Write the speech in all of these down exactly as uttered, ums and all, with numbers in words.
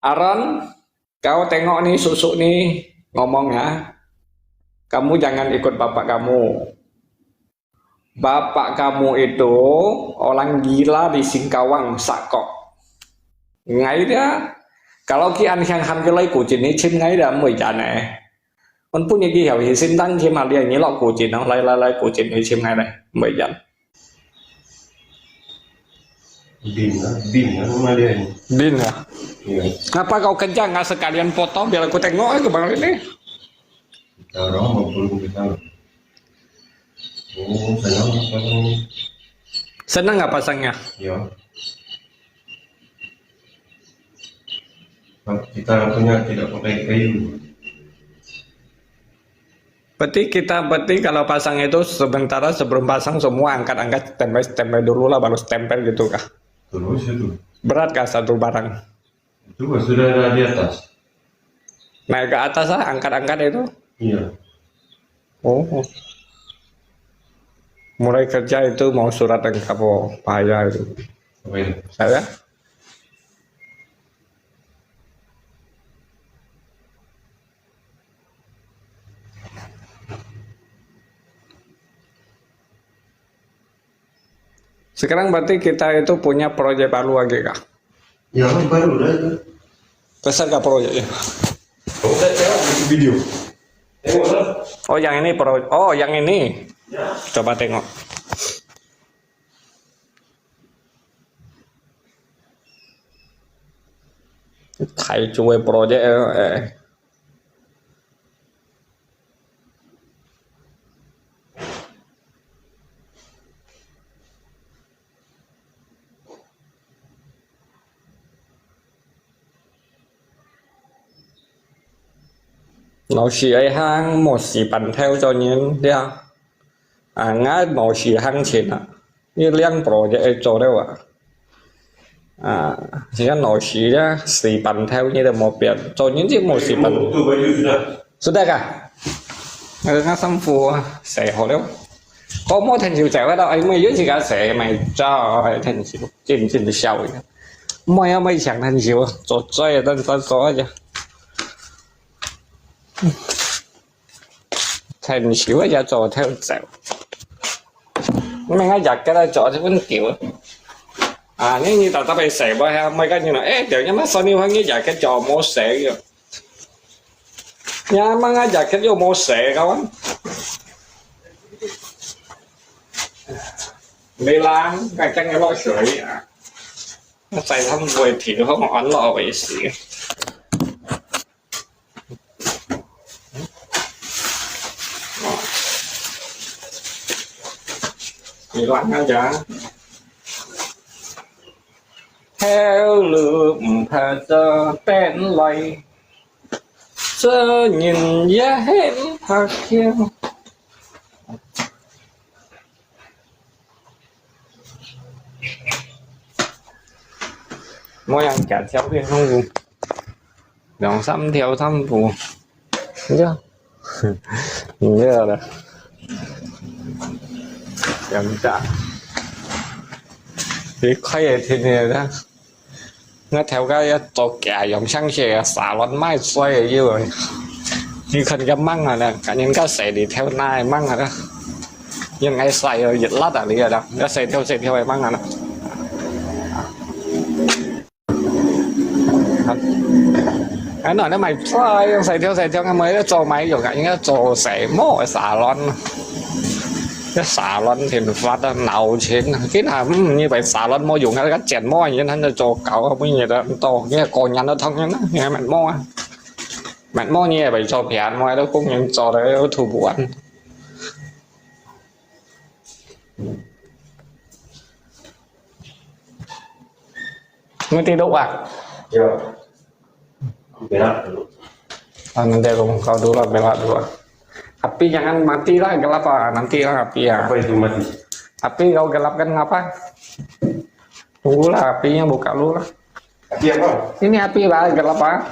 Aaron, kau tengok ni, susuk ni, ngomong ha. Kamu jangan ikut bapak kamu. Bapak kamu itu orang gila di Singkawang, Sakok. Ngai dia, kalau ki an hiang ham ki lai ku chin ni chim ngai dia, mui jan eh. Ôn pun ye ki hiau hi sin dang chim ma lia ni lok ku chin no, lai lai lai ku chin ni chim ngai lai, mui jan. Din ah, din ah, ma lia ni. Din ah. Iya. Ngapa kau kencang? Nggak sekalian potong biar aku tengok aja bang ini. Kita orang mau belum kita. Oh, senang pasang. Senang nggak pasangnya? Ya. Kita punya tidak pakai kayu. Berarti kita, berarti kalau pasang itu sementara sebelum pasang semua angkat-angkat, stempel-stempel dulu lah, baru stempel gitu kah? Terus itu. Berat kah satu barang? Itu kan sudah ada di atas. Naik ke atas lah, angkat-angkat itu. Iya. Oh. Mulai kerja itu mau surat lengkap, oh, bahaya itu. Apa itu? Saya? Sekarang berarti kita itu punya projek baru lagi kah? Ya, baru lah itu. Besar kah projek ya? Oh, saya tengok di video. Tengok lah. Oh, yang ini pro, oh, yang ini. Ya. Coba tengok. Thái Chúa projek eh. 老師愛行，無時半頭做人了。啊，𠊎無時行情啊，你兩步就愛做了啊。啊，現在老師啊，時半頭你都無變，做人就無時半。Sudah kah? Ngasam fu, saya holeo. Kau mau than siu cai wa tau, ai mai yun si ka saya mai cai than siu, cin cin siau ya. Mai ya mai siang than siu, zo zai dan sa zo ya. Than siu ya zo theo zai. Mai ngai ya ka la zo de pun kiu. Ah, ni ni ta ta bai sai ba ha, mai ka ni na, eh, dia ni ma sa ni wa ni ya ka zo mo sai ya. Nhà mang á, jacket yuk mô sè kawan. Mê lang, kacang elok sưởi à. Nó xài thăm vui thì không ăn lo vậy xí. Mê lang á, dạ. Theo lửa phá cho tên lầy. Sơ nhìn giá hẹn phá kia. Mỗi yang cả theo thiên không dùng. Lòng sắm theo thăm phù. Nhớ. Nhớ là. Yang cả. Thì khai thì nè đó. 𠊎頭家一做假樣相似啊，沙龍賣水个有啊。你看个芒啊呢，感覺个細个頭那个芒啊呢，應該細个一粒啊，你啊，个細條細條个芒啊呢。哎，那你買菜，用細條細條，該買做買用啊，應該做細模个沙龍。 一沙龍天發啊，鬧錢啊！今下，嗯，你為沙龍無用啊，个剪毛啊，人還在做狗啊，每日都多，你個人都痛人啊，你還抹毛啊？抹毛你也為做平毛，都工人做的，都吐不完。 Ngerti dulu ah? Ya. Berak dulu. Ah, nanti aku kau dulu lah, berak dulu lah. Api jangan mati lah, gelap ah. Nanti lah api ya. Apa itu mati? Api kau gelapkan ngapa? Tunggulah apinya buka dulu lah. Api apa? Ini api lah, gelap ah.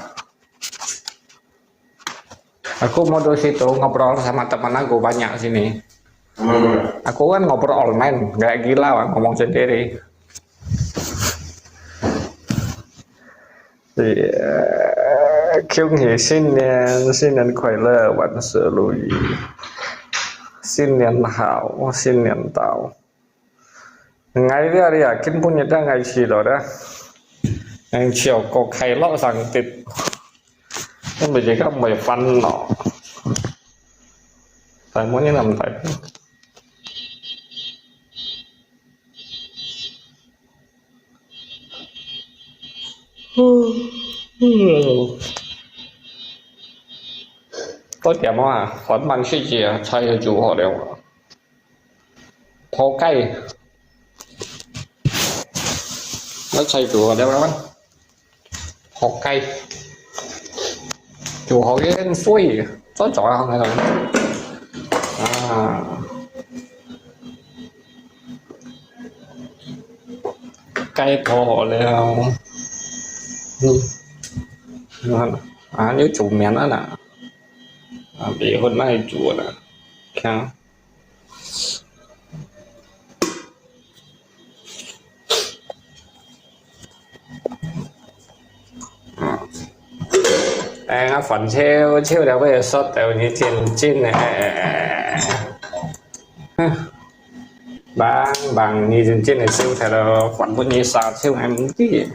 Aku mau duduk situ ngobrol sama teman aku banyak sini. Aku kan ngobrol online, kayak gila ngomong sendiri. 耶，恭喜新年，新年快乐，万事如意，新年好，新年到。𠊎這裡啊，今晡日啊，𠊎試著啦，𠊎試過快樂上啲，因為這個毋會煩惱，大部分人都毋大。 多點啊，繁忙時節啊，菜就煮好了啊。烰雞，該菜煮好了啊。 烰雞，煮好个水，再做下去。啊，雞烰好了。嗯，啊，啊，又煮麵了啦。啊，離婚那一煮了，看。 哎，𠊎飯炒，炒了會熟，但係真真个，哎，哎，哎，哎。哼，棒棒，你真真个燒忒了，飯分你煠，炒還毋知。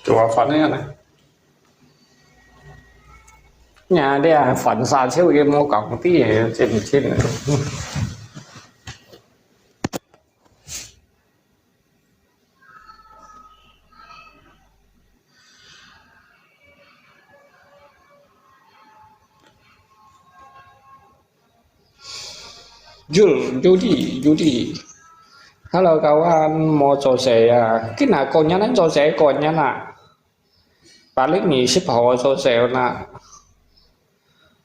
做飯个呢？呀，這飯煠炒个無講知个，真真个。 Jul, Juli, Juli. Hello，各位，無做事啊？今日過年，恁做事過年啊？八月二十號做事啦。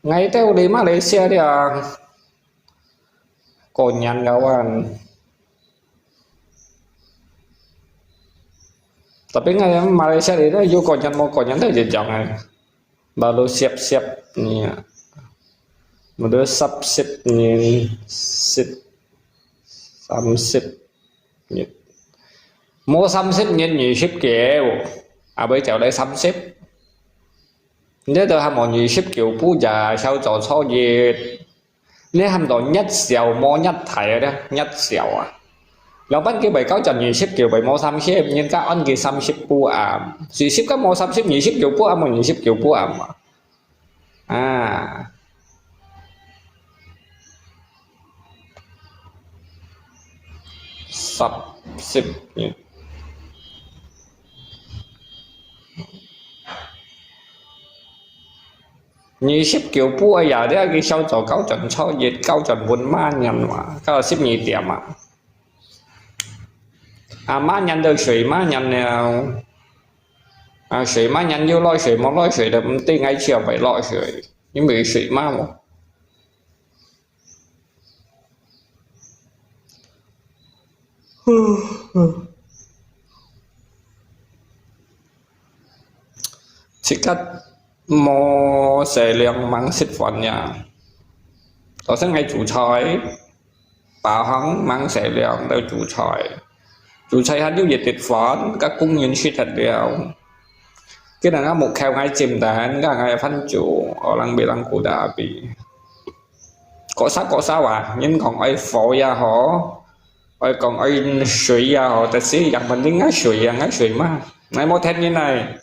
𠊎兜來馬來西亞了，過年，各位。 Tapi ngai Malaysia ni dah, you konyan mo konyan dah je jang ai. Baru siap-siap ni. Baru sap sip ni, sip, sam sip ni. Mo sam sip ni, ni sip ke. Abai chào đây sam sip. Nde dah mo ni sip kiu pu ja, sao cho cho ye. 你喊到日照無日大啊，日照啊。老闆佢賣九隻二十九，賣無三十，人家按佢三十不啱。四十个無三十，二十九不啱，無二十九不啱啊。啊。十，十，二十九不呀，你愛去小做九轉初一，九轉分馬年嘛，到十二點嘛。啊，馬年就水馬年了。啊，水馬年有落水，無落水就毋知𠊎就會落水，因為水馬嘛。 即刻無食量，吂食飯呀。頭先係煮菜，飽行吂食量，都煮菜。煮菜還有一滴飯，甲工人食忒了。今日𠊎目睭𠊎尖等，𠊎𠊎番薯，orang bilang kuda api。 各儕各儕話，人講愛火也好，愛講愛水也好，但是yang penting𠊎水啊，𠊎水嘛。𠊎無聽人來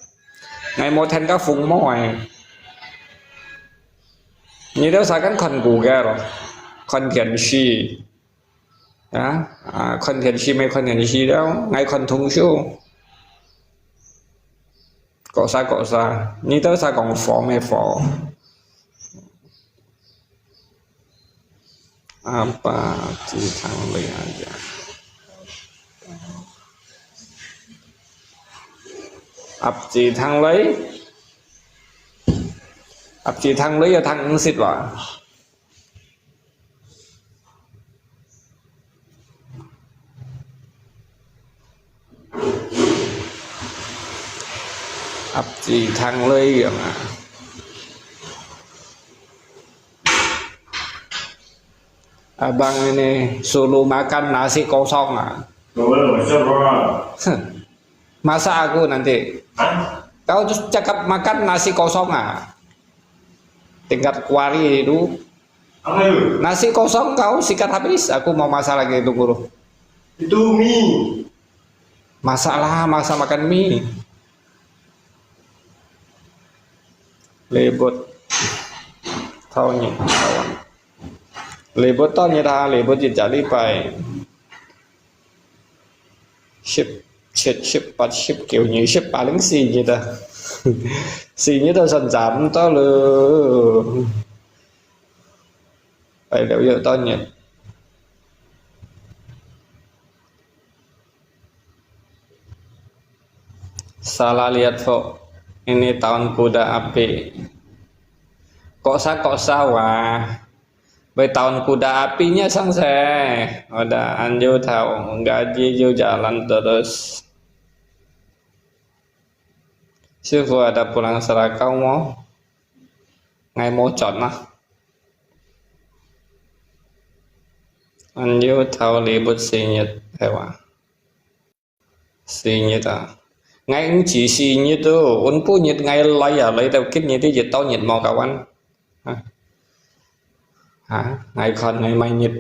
，𠊎無聽个父母哎。你兜儕敢看Google，看電視，啊，啊，看電視咪看電視了，𠊎看通宵。各儕各儕，你兜儕講火咩火？ Apa，雞湯類啊呀。鴨子聽雷，鴨子聽雷要聽五十哇。 鴨子聽雷樣啊。Abang ini suruh makan nasi kosong ah. Huh. Masa aku nanti. Kau cakap makan nasi kosong ah. Tingkat kuari itu. Nasi kosong kau sikat habis, aku mau masak lagi, tunggu dulu. Itu mie. Masak lah, masak makan mie. Libut. Tau ni, kawan. Libut tau ni dah, libut je jadi pai. 十七、十八、十九、二十，八零四日啊。四日都算差毋多咯。哎，六月多日。Salah lihat po. Ini tahun kuda api. Kok sa, kok sa wah. Bai tahun kuda apinya sang se. Ada anju tahu, gaji ju jalan terus. Sifu ada pulang serakau mo? Ngai mo chot nah. Anju tahu libut sinyet hewa. Sinyet ah. Ngai ung chi sinyet tu, un pu nyet ngai lai ah, lai tau kit nyet ti jit tau nyet mo kawan. Ha. Ha, ngai khon ngai mai nyet.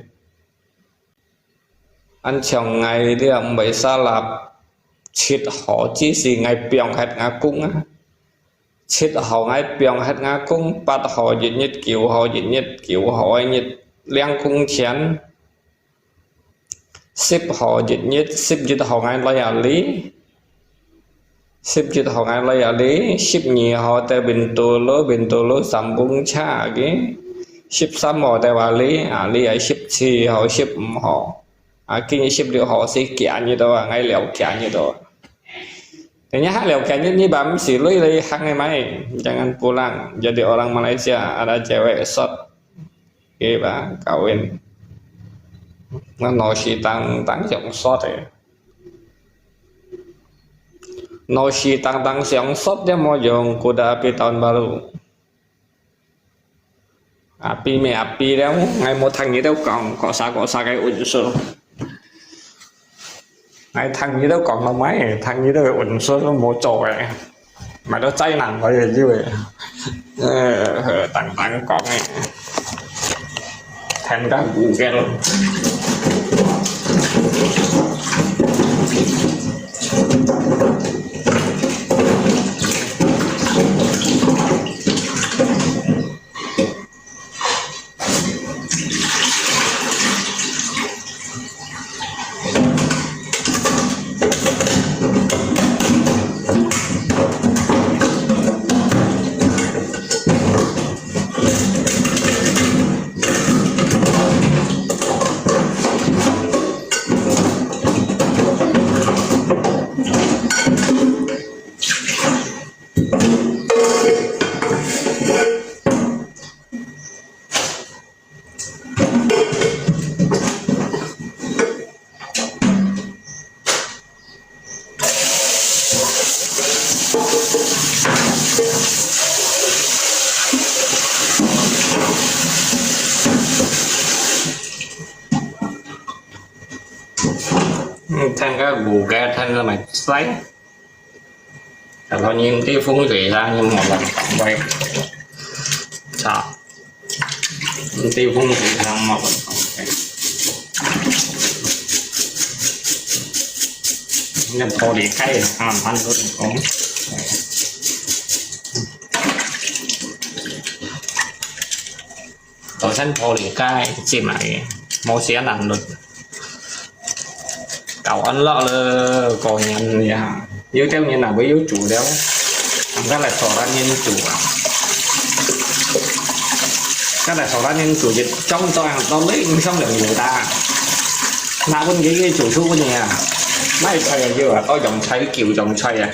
An chhiong ngai lia ung bai sa lap. Chit ho chi si ngai piong het nga kung ah. Chit ho ngai piong het nga kung, pat ho jit nyet, kiu ho jit nyet, kiu ho ai nyet liang kung chien. Sip ho jit nyet, sip jit ho ngai lai ali. Sip jit ho ngai lai ali, sip nyi ho te Bintulu, Bintulu sambung cha agi. Sip sam ho te wali, ali ai sip chi ho, sip em ho. Agi sip liu ho si kia nyet to, ngai liu kia nyet to. Tanya ha liu kia nyet ni bam si lui lai hang ai mai, jangan pulang. Jadi orang Malaysia ada cewek sot. Kiba kawin. Nah, no si tang tang siang sot eh. No si tang tang siang sot dia mo yung kuda api tahun baru. Api me api liang, ngai mo thang ni tau kong, kok sa kok sa kai un su. Ngai thang ni tau kong no mai, thang ni tau un su mo cho eh. Mai tau chai nang ko ye ju eh. Eh, tang tang kong eh. Then ka Google. Hmm, then ka Google then ka mai sai. Kalau nyi ti feng shui sa, nyi mo lang wai. Cha. Nyi ti feng shui sa mo. Nyi po li kai, han han ko kong. Tao sen po li kai, chim ai, mo sia nan lut. Kau ăn lok le, ko nyan ya. Yu teo nyan na bai yu chu leo. Ang ka lai so ran nyan chu a. Ka lai so ran nyan chu ye, chong to ang to le, ing song le yu ta. Na bun ge ye chu chu bun ya. Mai chai ya yu a, to yong chai, kiu yong chai ya.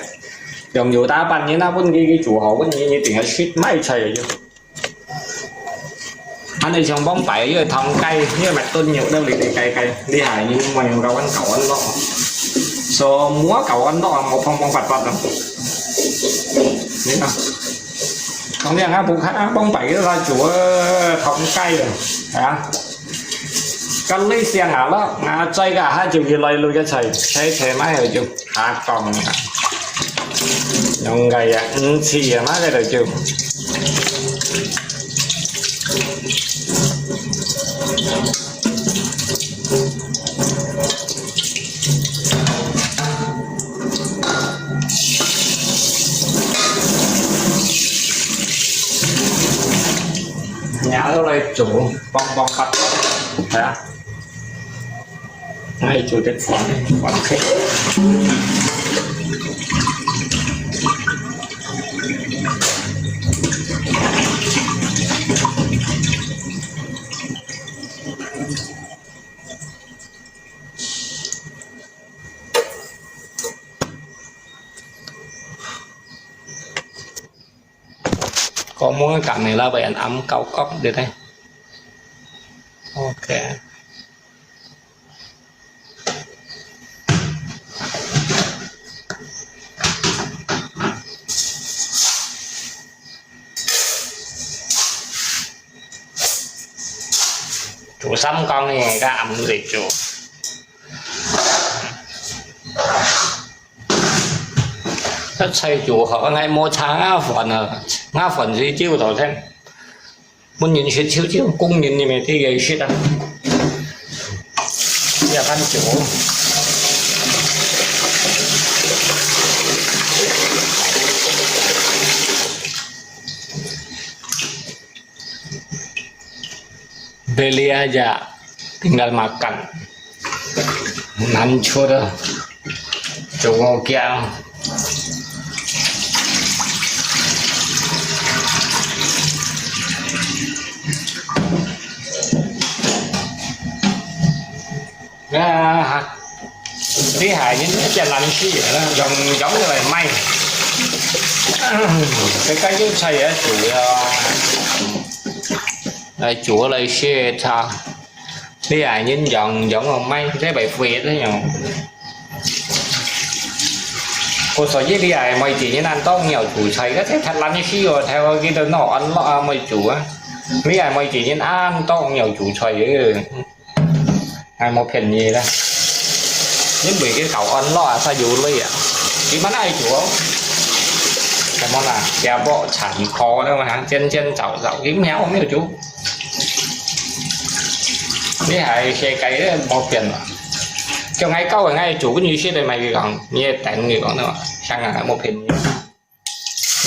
用油打粄人啊，分佢，佢煮好，分佢一定要食，買菜个。恁呢像往擺个湯雞，个麥燉肉，了裡裡雞雞，厲害，你莫用搞穩搞穩咯。所以莫搞穩咯，莫碰碰發發咯。你看，當然啊，不看啊，往擺个來煮个湯雞啊，啊。 該類型啊咯，啊，再个下就越來越个菜，切切買个就下檔啊，用个呀，五次啊，買个就。然後來煮，幫幫發，係啊。 哎，煮得放，放開。Có muốn cắn này là vậy anh ấm cao cấp đi đây. Ok. Chủ sắm con này các ấm gì chủ. Các thầy chủ họ ngay mua thang ngã phần à, ngã phần gì chịu tỏ thêm. Muốn nhìn xịt xíu xíu, cũng nhìn như mày thì gây xịt à. Giờ ăn chủ. Beli aja, tinggal makan. Hancur. Chủ ngô kia. Cái hạt, cái hạt những cái chân lành xí vậy đó, dòng giống như vậy may. Cái cái dưới xay á, chủ, ờ, chủ ở đây xí tha. Lý ai nhìn dòng, dòng không may, thế vậy phê thế nhỉ? Cô sợ chứ đi ai, mày chỉ nhìn ăn tóc nhiều chủ xay, cái thế thật lắm như xí rồi, theo cái đó nó ăn lo, à, mày chủ á. Lý ai, mày chỉ nhìn ăn tóc nhiều chủ xay, ừ. Ai mua phiền gì đó. Những bị cái cậu ăn lo, à, sao dù lý à? Chỉ mà nói chủ. Cái món là, chả bỏ sản khó đâu mà, chân chân chảo chảo, cái méo không hiểu chủ. Lý ai xe cái đấy, mua phiền mà. Cho ngay câu, ngay chủ cái như xí đây mày còn, như tẹn người còn nữa, sang là mua phiền gì.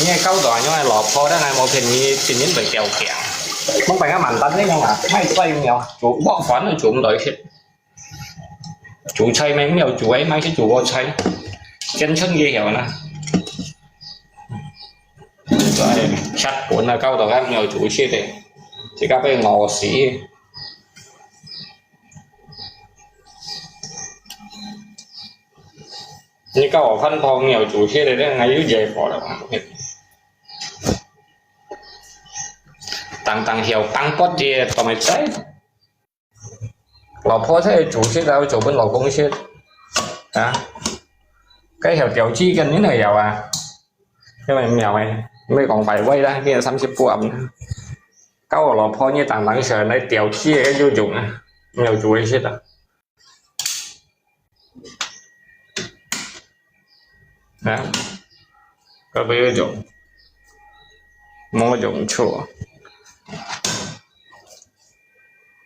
Nghe câu đó, nhưng mà lọ phô đó, ngay mua phiền gì, thì những bị kẹo kẹo. Không phải ngã mặn tắt đấy, nhưng mà, mày xoay nhiều, chủ bỏ phán rồi chủ đòi xí. Chủ xay mày cũng nhiều chủ ấy, mày sẽ chủ vô xay. Chân chân gì hiểu nè. Rồi, sắt cuốn là câu đó, ngay nhiều chủ xí đấy. Chỉ có cái ngò xí. Như các bạn phân phòng nhiều chủ xe này, ngay dưới dây phỏ đó. Tăng tăng hiểu tăng bớt gì tao mày thấy. Lọ phô thế chủ xe đâu chủ bên lọ công xe. Hả? Cái hiểu tiểu chi cần những này giàu à. Nhưng mà mèo mày, mày còn phải quay ra kia xăm xếp phù ẩm. Các bạn lọ phô như tăng tăng sợ này tiểu chi cái vô dụng à. Nhiều chủ xe đó. Hả? Có biết vô dụng. Mô dụng chùa.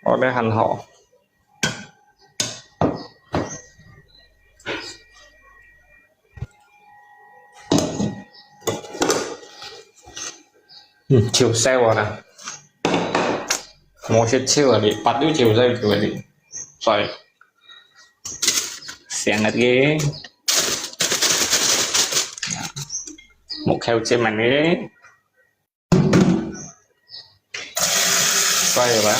Ở đây hành họ. Ừ, chiều sale rồi nè. Mô sẽ chiều rồi đi, bắt đứa chiều sale chiều rồi đi. Rồi. Siang ngăt ghê. Một khéo chế mặn ghê. Quay rồi bạn.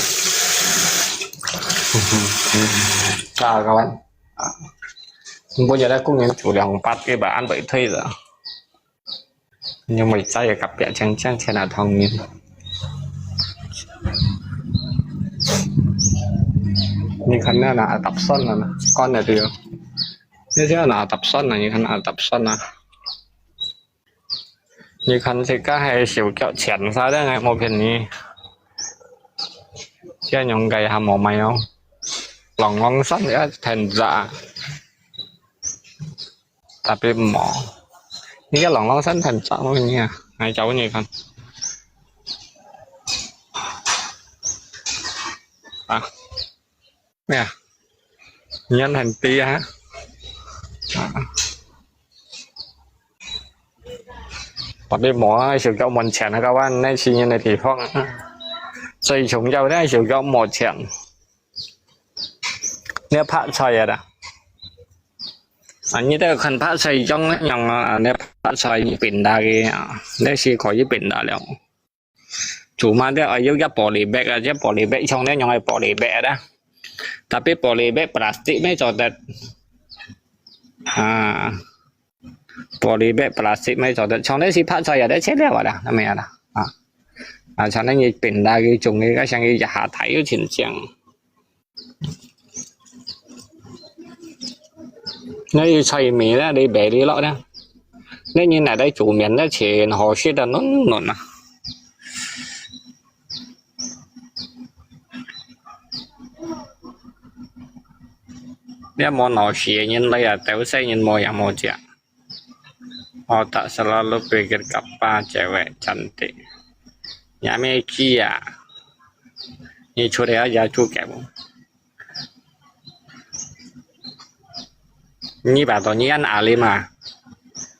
Chào các bạn. À. Bây giờ đây cũng nên chủ đề hồng bát cái bà ăn bảy thuê rồi. 因為在隔壁正正前那堂人。你看那那adoption啊，看得到。你這那adoption啊，你看adoption啊。你看這個還手腳全晒的，我騙你。這樣个還無賣哦。朗朗山也很雜。 Tapi無。你个朗朗山很雜咯，你啊，來找你看。啊，咩啊？你很低啊？啊。Tapi無啊，手腳滿全啊，kawan，那去人的地方啊。最重要的手腳滿全。 你白菜啊啦。啊，你都看白菜種樣啊，你白菜你變大个啊，你係可以變大了。Cuma你愛有一玻璃bag啊，這玻璃bag像你樣个玻璃bag啊。Tapi玻璃bag plastik乜做得。啊。 玻璃bag plastik乜做得，像你係白菜也得切了啊啦，那麼樣啦，啊。啊，像你平常个種个，該像个一下大又真靚。那有菜米啦，你賣你落啦。那你拿來煮面啦，切好食的嫩嫩啊。 你無腦屎个人類啊，都細人無樣無隻。Otak selalu pikir kapal cewek cantik. Nyame kia. Ni chua dia ya chu kèo. Ni ba to ni an alim à.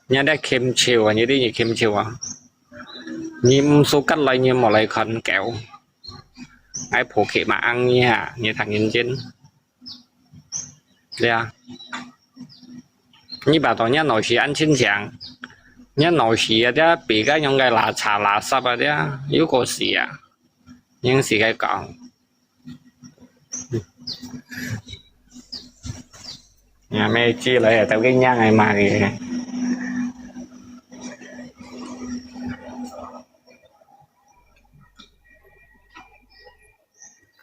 Ni ada kim chiu à, ni di ni kim chiu à. Ni msu kat lai ni mo lai kan kèo. Ai phu ki ma ang ni ha, ni thang yin jin. Lia. Ni ba to ni an nau shi an chin chiang. Ni an nau shi ya dia bi ga yong gai la cha la sa ba dia. Yu ko si ya. Ning si gai kang. Nhà mẹ chi lại tao cái nhang ai mà kì.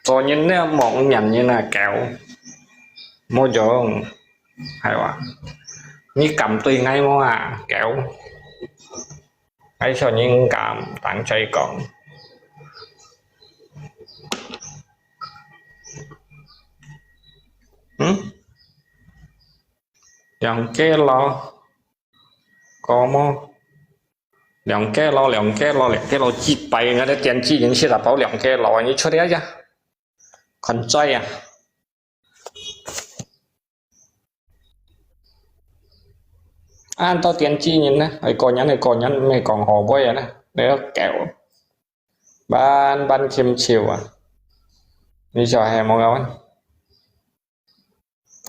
做人呢，望人呢啊，狗，無用，係哇？你敢對𠊎無啊，狗？𠊎想人敢，等再講。嗯？兩個咯，講麼？ 兩個咯，兩個咯，兩個咯，幾百，𠊎兜電子人食啊飽兩個咯，你出來呀，看在呀。恁多電子人呢，係個人係個人，毋係講好話啊呢，你要搞，慢慢欽手啊，你就係無搞啊。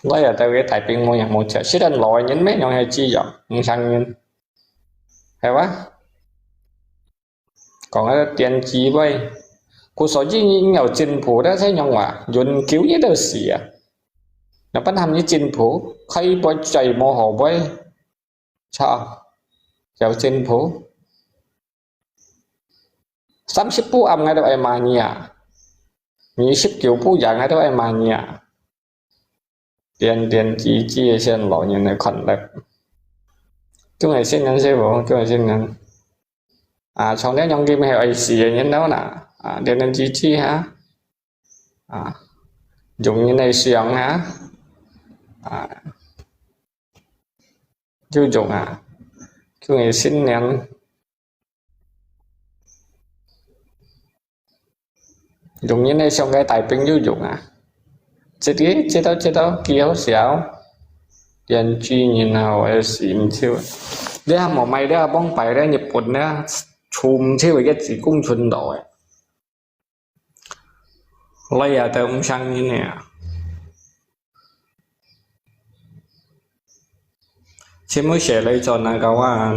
來啊，在位大兵無人無食，雖然老人咩樣係自由，毋承認，係哇？講个電子位，故所以你有進步，但係樣話，永久你都死啊。那不談你進步，開一杯醉無好杯，操，有進步。三十步暗，𠊎都愛罵你啊！二十九步也，𠊎都愛罵你啊！ 點點滴滴个先老人个看了。中國新人師傅，中國新人。啊，從前用金係愛死个人了啦。啊，點點滴滴哈。啊，用人个想哈。啊，就用啊，中國新人。 用人个上个大兵有用啊！這个，這道，這道，幾好笑。電子人啊，𠊎个心跳。你還無買了，幫擺了日本了，充氣个一支公寸多誒。來啊，都毋承認个啊！ Cuma share來做那個啊，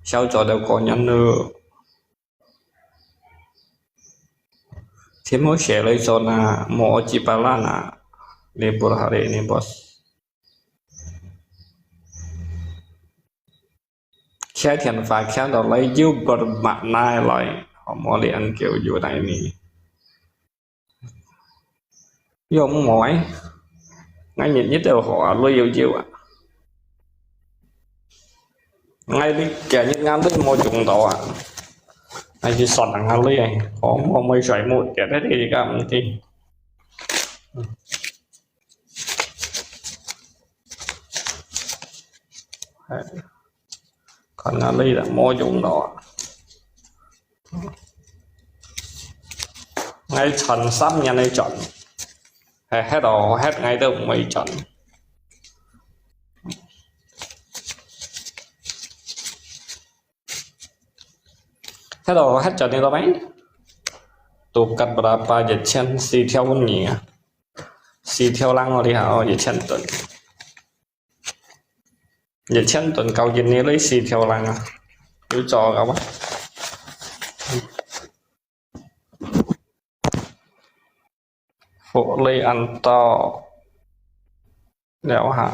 小做到過年了。Cuma share來做那，mau oji pala na libur hari ini, Bos. 开电话开到来有不满来来，好莫连叫有来呢。有莫哎，ngai日日都好啊，累有有啊。ngai日今日ngai累莫用到啊，ngai去算啊，ngai累哎，好莫莫睡目，今日这个问题。哎。 看下你啦，無用咯。𠊎賺三年个賺，係，歇到歇𠊎都毋會賺。歇到歇賺你到未？Tukar berapa？一千四條銀啊，四條零哦，你看哦，一千噸。 一千噸夠印尼類似條零啊，有做夠啊？福利恁多，了下，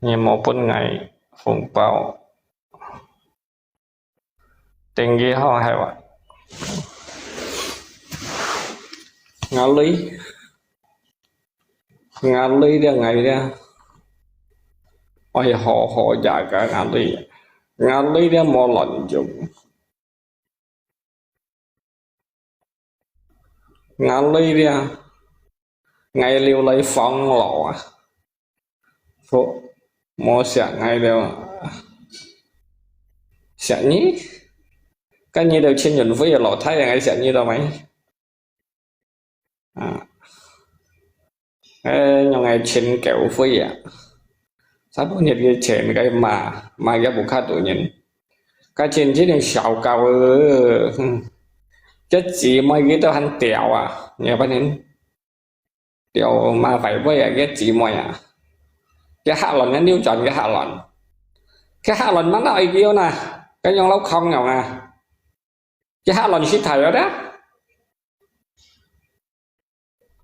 你無分𠊎紅包。 Tinggi好係哇。Ngalui, ngalui dia ngai dia. Oi, ho ho jaga ngalui. Ngalui dia molon jung. Ngalui dia, ngai liu lai phong lo à. Phu, mo siak ngai liu. Siak nyi? Kan nyi liu Chin Yun Fui lo thai ngai siak nyi lo mai. À. Ê, nhong ai Chin Kiu Fui à. Sa bu nhiệt cái chén cái mà, mà cái bu khát tụ nhìn. Cái Chin chỉ nên xào cao. Cái chỉ mấy cái đó hẳn tiểu à, nhớ bánh hình. Tiểu mà phải với à, cái chỉ mấy à. Cái hạ lòn, cái níu chọn cái hạ lòn. Cái hạ lòn mà nó ai kêu nè, cái nhong lâu không nhau nè. Cái hạ lòn xí thải rồi đó.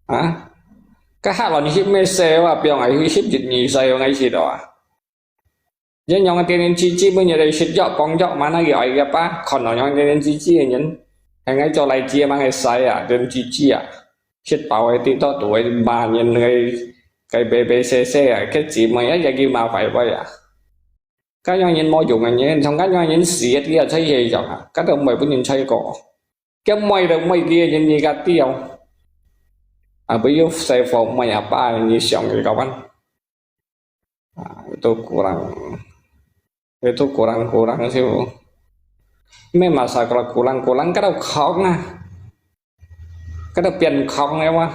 Hả? Cái hát lòn hít mê xe wa, piong ai hít hít nhị xe wa, ngay xí đó à. Yến Nhung tiên tiên chi chi, mới nhớ đây xí dọ, bóng dọ mà nó gọi cái pa, còn nó nhung tiên tiên chi chi, nhấn. Hay ngay cho lại chia mà ngay sai à, tiên chi chi à. Xí bảo ai tí đó tụi ba nhấn ngay, cái bê bê xe xe à, cái gì mà ấy, cái gì mà phải vậy à. Cái nhung nhấn mò dùng à, nhấn, trong cái nhung nhấn xí, cái là thấy gì rồi à, cái đó mới bún nhấn thấy có. Cái mày đâu mày kia nhìn gì gạt tiêu. À, bây giờ xe phone mày à ba nhìn siang cái kawan. À, itu kurang. Itu kurang-kurang sih. Memang sakral kurang-kurang kada khóc na. Kada pian khóc na wa.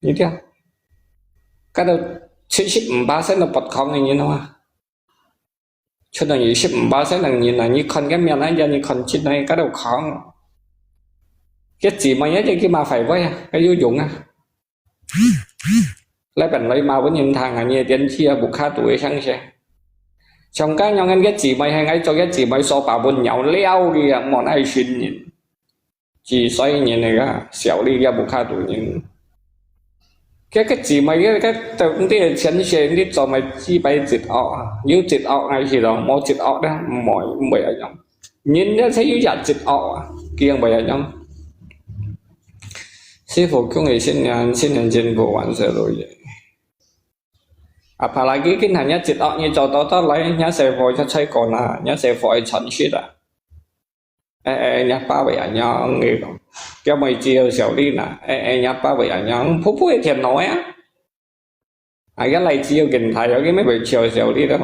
Ini dia. Kada sih sih mbak saya dapat khóc na ini wa. Cho nên yì ship mbà sén nang nhìn à, nhị con cái miệng này, giờ nhị con chín này, cái đầu khóng. Cái gì mà nhớ cái mà phải vậy à, cái vô dụng à. Lại bèn lấy mà vẫn nhìn thằng à, nhị tiên tri à, bục khá tuổi sáng sẽ. Trong cái nhau ngăn cái gì mà hay ngay cho cái gì mà so bà buồn nhau leo đi à, mòn ai xin nhìn. Chỉ xoay nhìn này à, xẻo đi à, bục khá tuổi nhìn. Cái, cái gì mà cái, cái, cái, cái tiền sen sen đi cho mà chỉ phải chịu ốc à. Nếu chịu ốc ngay thì đó, mà chịu ốc đó, mọi, mọi ở trong. Nhìn ra thấy giả chịu ốc à, kiêng mọi ở trong. Sư phụ cũng nghĩ xin nhận, xin nhận xin vô vạn sự rồi vậy. Apalagi cái này nhá chịu ốc như cho tao tao lấy, nhá xe vô cho thấy còn à, nhá xe vô ấy chọn shit à. Ê, ê, nhá, ba vậy à, nhá, nghe không? Kéo mày chia xẻo đi nè. Ê, ê, nhá, ba vậy à, nhá, phú phú thiệt nói á. À, cái này chia kinh thái, cái mấy vậy chia xẻo đi đó.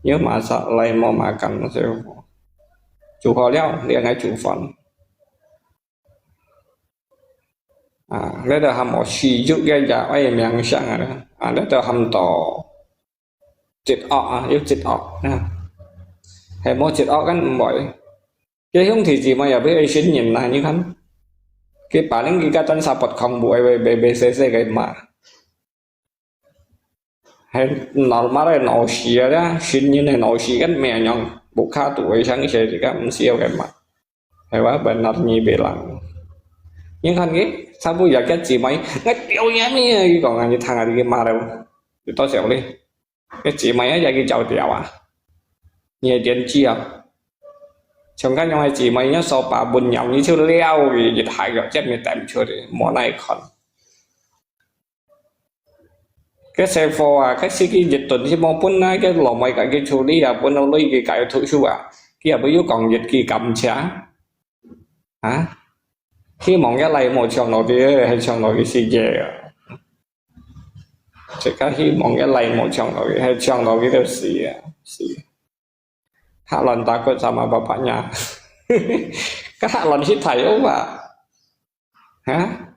Nhớ mà sợ lại mà mà cắn xẻo. Chủ khó leo, liền ngay chủ phận. À, lấy đó hàm ở xì dụ cái giả ai miệng sang à đó. À, lấy đó hàm tỏ. Chịu ốc à, yêu chịu ốc nè. Hay mô chịu ốc kan mỏi. Cái hung thì gì mà giờ biết ai xin nhìn là như khăn. Cái bà lính cái chân sa bọt không bụi về, về, về, xe, xe cái mà. Hay nó mà đây nó xìa đó, xin nhìn này nó xìa kan mẹ nhong. Bụi khá tụi sáng xe thì kan siêu cái mà. Hay wa bèn nọt nhi bê lăng. Nhưng khăn cái, sa bu ya cái gì mà, ngay biểu演mi, cái còn ngay thằng à, cái mà đâu. Thì tôi xẻo đi. Cái gì mà ya cái chào tiểu à. 你係電子啊？像該樣个姊妹，你手把分了，你就了佢一下个，這面帶毋出去，無哪看。該細貨啊，該司機一頓就無分啊，該老妹家己處理啊，分到鐳佢家己讀書啊，佢也毋有講一句感謝啊。希望一來無搶到佢，係搶到佢死个啊。自家希望一來無搶到佢，係搶到佢就死啊，死。Hak Lon takut sama bapaknya. 該Hak Lon去睇好啊？哈？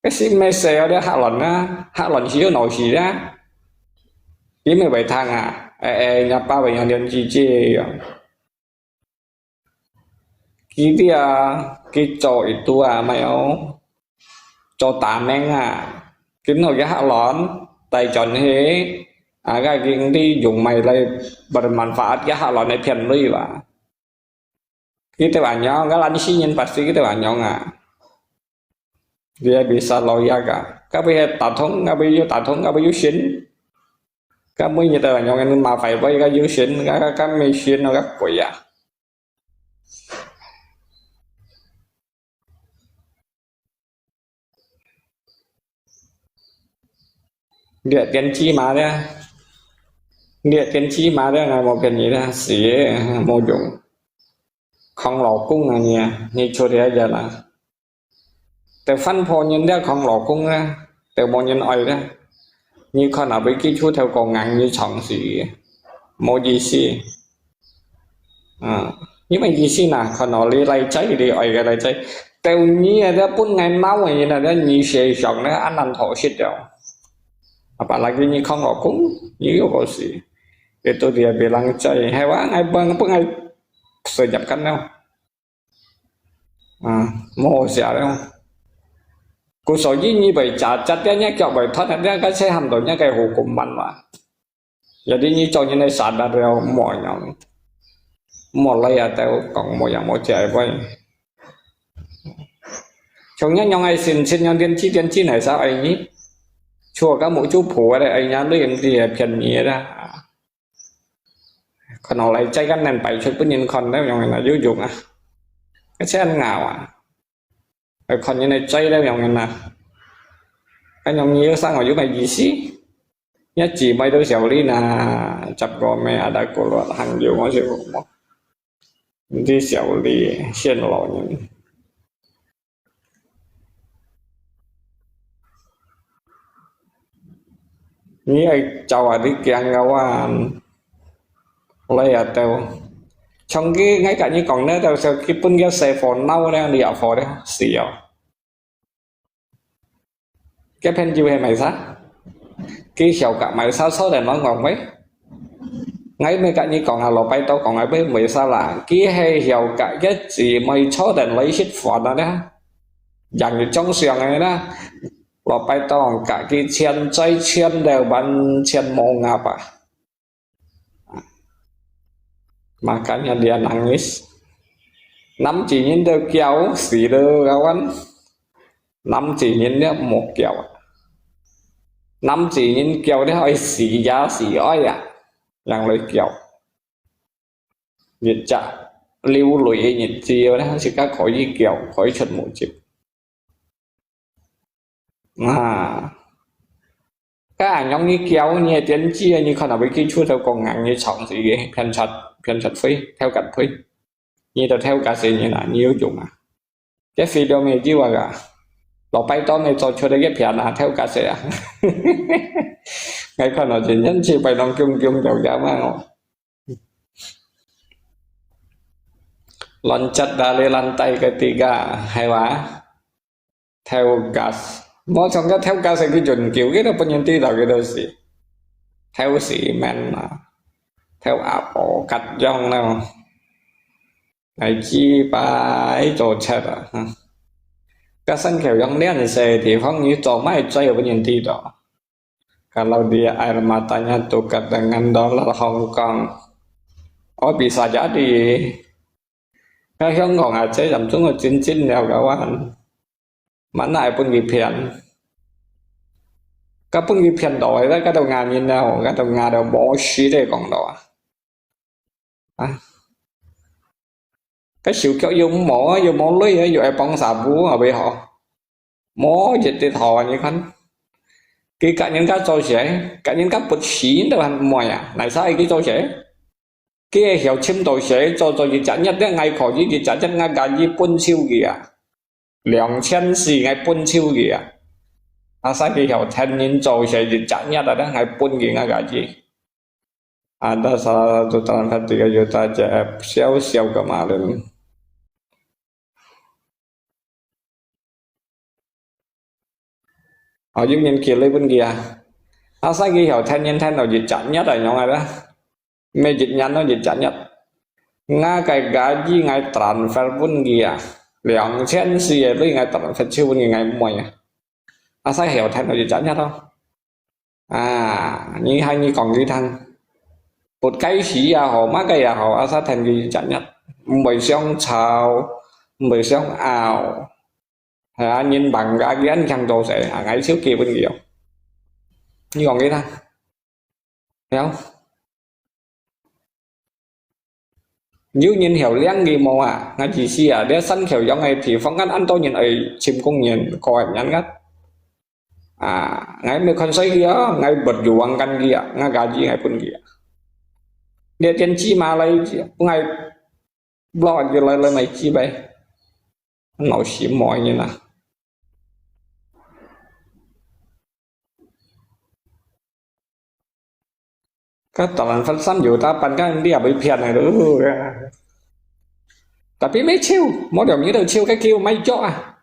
該係咩事啊？這Hak Lon啊？Hak Lon去有腦屎啊？佢毋會聽啊？哎哎，人家爸爸有年紀這樣。佢這啊，佢做一度啊，乜有做打名啊，今後个Hak Lon，帶轉去，啊，該經濟用埋來bermanfaat个Hak Lon來騙鐳吧。佢兜恁樣，該懶尸人pasti佢兜恁樣啊。Dia bisa loyak啊，該位係打通，該位有打通，該位有線，該每日都恁樣，麻煩位該有線，該該該沒線，該鬼啊！ 這電子嘛這，這電子嘛這，𠊎無騙你這，死个，無用。囥老公啊你啊，你出去啊啦。兜番婆人這囥老公啊，兜無人愛這。你看啊，會記住頭過硬，你長死个，無意思。 啊，有麼意思呢？看到你倈仔，你愛个倈仔，兜你啊，這分𠊎惱个人啊，這你世上呢，恁難討食了。Apalagi你囥老公，你又毋係，佢到底係別人仔，係話，𠊎分，分𠊎事業緊了。啊，無好食了。故所以你會假假這，你腳會斷，這个才喊到這个hukuman嘛。 Jadi你做人个sadar了，莫樣，莫來啊，兜講莫樣莫解喂。像恁樣个心情，樣電子電子來啥愛你？除个目珠婆个，哎呀，你毋知係騙你个啦。看到倈仔个能擺出分人看，恁樣哪有用啊？該真咬啊！ 愛看人个嘴了，樣人啊。恁樣你有生活有麼意思？你姊妹都小你呢，十個妹ada keluar行有我就無。你小你，現老人。你愛走啊，你驚个話，來啊兜。像佢，𠊎甲你講呢，到時候佢分个細貨鬧呢，你也貨呢，死哦。該朋友係麼个？Kì曉甲麼个坐等來講喂。𠊎毋係甲你講啊，老拜到講啊，毋係，毋係啦。Kì係曉甲个姊妹坐等來食飯啊呢，樣一種相个啦。老拜到甲佢錢財錢了完全無額吧。 Makanya dia nangis. Nam chỉ nhìn theo kiểu xì lơ gạo ăn. Nam chỉ nhìn theo một kiểu. Nam chỉ nhìn kiểu theo ai xì giá xì ói à. Yang lời kiểu. Nhiệt chạ. Lưu lụy nhiệt chiều đó. Chỉ có khỏi gì kiểu. Khỏi chuẩn một chip. À. Cái ảnh giống như kiểu như tiến chi như con nào bị kích chuột theo con ngắn như sống thì phiền chặt phiền chặt phi theo cận phi. Như tao theo cả xe như là nhiều dùng à. Cái phi đâu mày chứ mà cả. Lọ bay to mày cho chuột cái phiền là theo cả xe à. Ngay con nói chuyện nhân chi bay lòng chung chung chồng giá mà ngọ. Loncat dari lantai ketiga, hay wa? Theo gas. Mô chông cái theo gas cái chuẩn kiểu cái đó bao nhiêu tí đầu cái đó gì? Theo xi men mà. Theo áp ổ cắt dòng nào. Cái chi bài tổ chức à. Các sân khấu dòng đen xe thì phong như tổ máy chơi bao nhiêu tí đó. Kalau dia air matanya tukar dengan dolar Hong Kong. Oh, bisa jadi. Cái Hong Kong aja jam chung có chín chín leo kawan. Mana ai pun kì phiền. Cái pun kì phiền đó, cái cái đầu ngàn nhìn nào, cái đầu ngàn đầu bó xí để còn đó. 啊，該手腳又無，又無鐳，又愛幫sapu，好毋好？無一滴好啊，你看。佢甲人家做事，甲人家不時都還毋會啊，哪儕愛佢做事？佢會曉尋到事做，做一隻月咧，𠊎可以一隻月，𠊎gaji分手佢啊。兩千四𠊎分手佢啊。啊，使佢曉聽人做事一隻月啊，咧，𠊎分佢𠊎gaji。啊，但係就當然佢有大隻少少个嘛咧。啊，有人寄鐳分佢啊。啊，使佢曉聽人聽到一隻月啊，樣啊啦。 每一年咯，一隻月。𠊎个gaji𠊎transfer分佢啊，兩千四个鐳𠊎transfer手分佢，𠊎毋愛啊。啊，使曉聽到一隻月咯。啊，你還你講佢聽，不該死也好，麼个也好，啊，使聽佢一隻月，毋會想吵，毋會想拗。係啊，人忙个，佢恁強做事，啊，𠊎手寄分佢哦。你講佢聽。 了。有人曉領佢無啊？𠊎意思啊，這山口洋个地方，kan恁多人愛尋工人，過人个。啊，𠊎毋係看衰佢啊，𠊎berjuang kan佢啊，𠊎gaji𠊎分佢啊。這電子馬來，𠊎block佢來，來買幾杯。老死毛人啊！ 該當然分三有打扮，該你也會騙个咯。Tapi無手，無兩日就手，該叫買藥啊，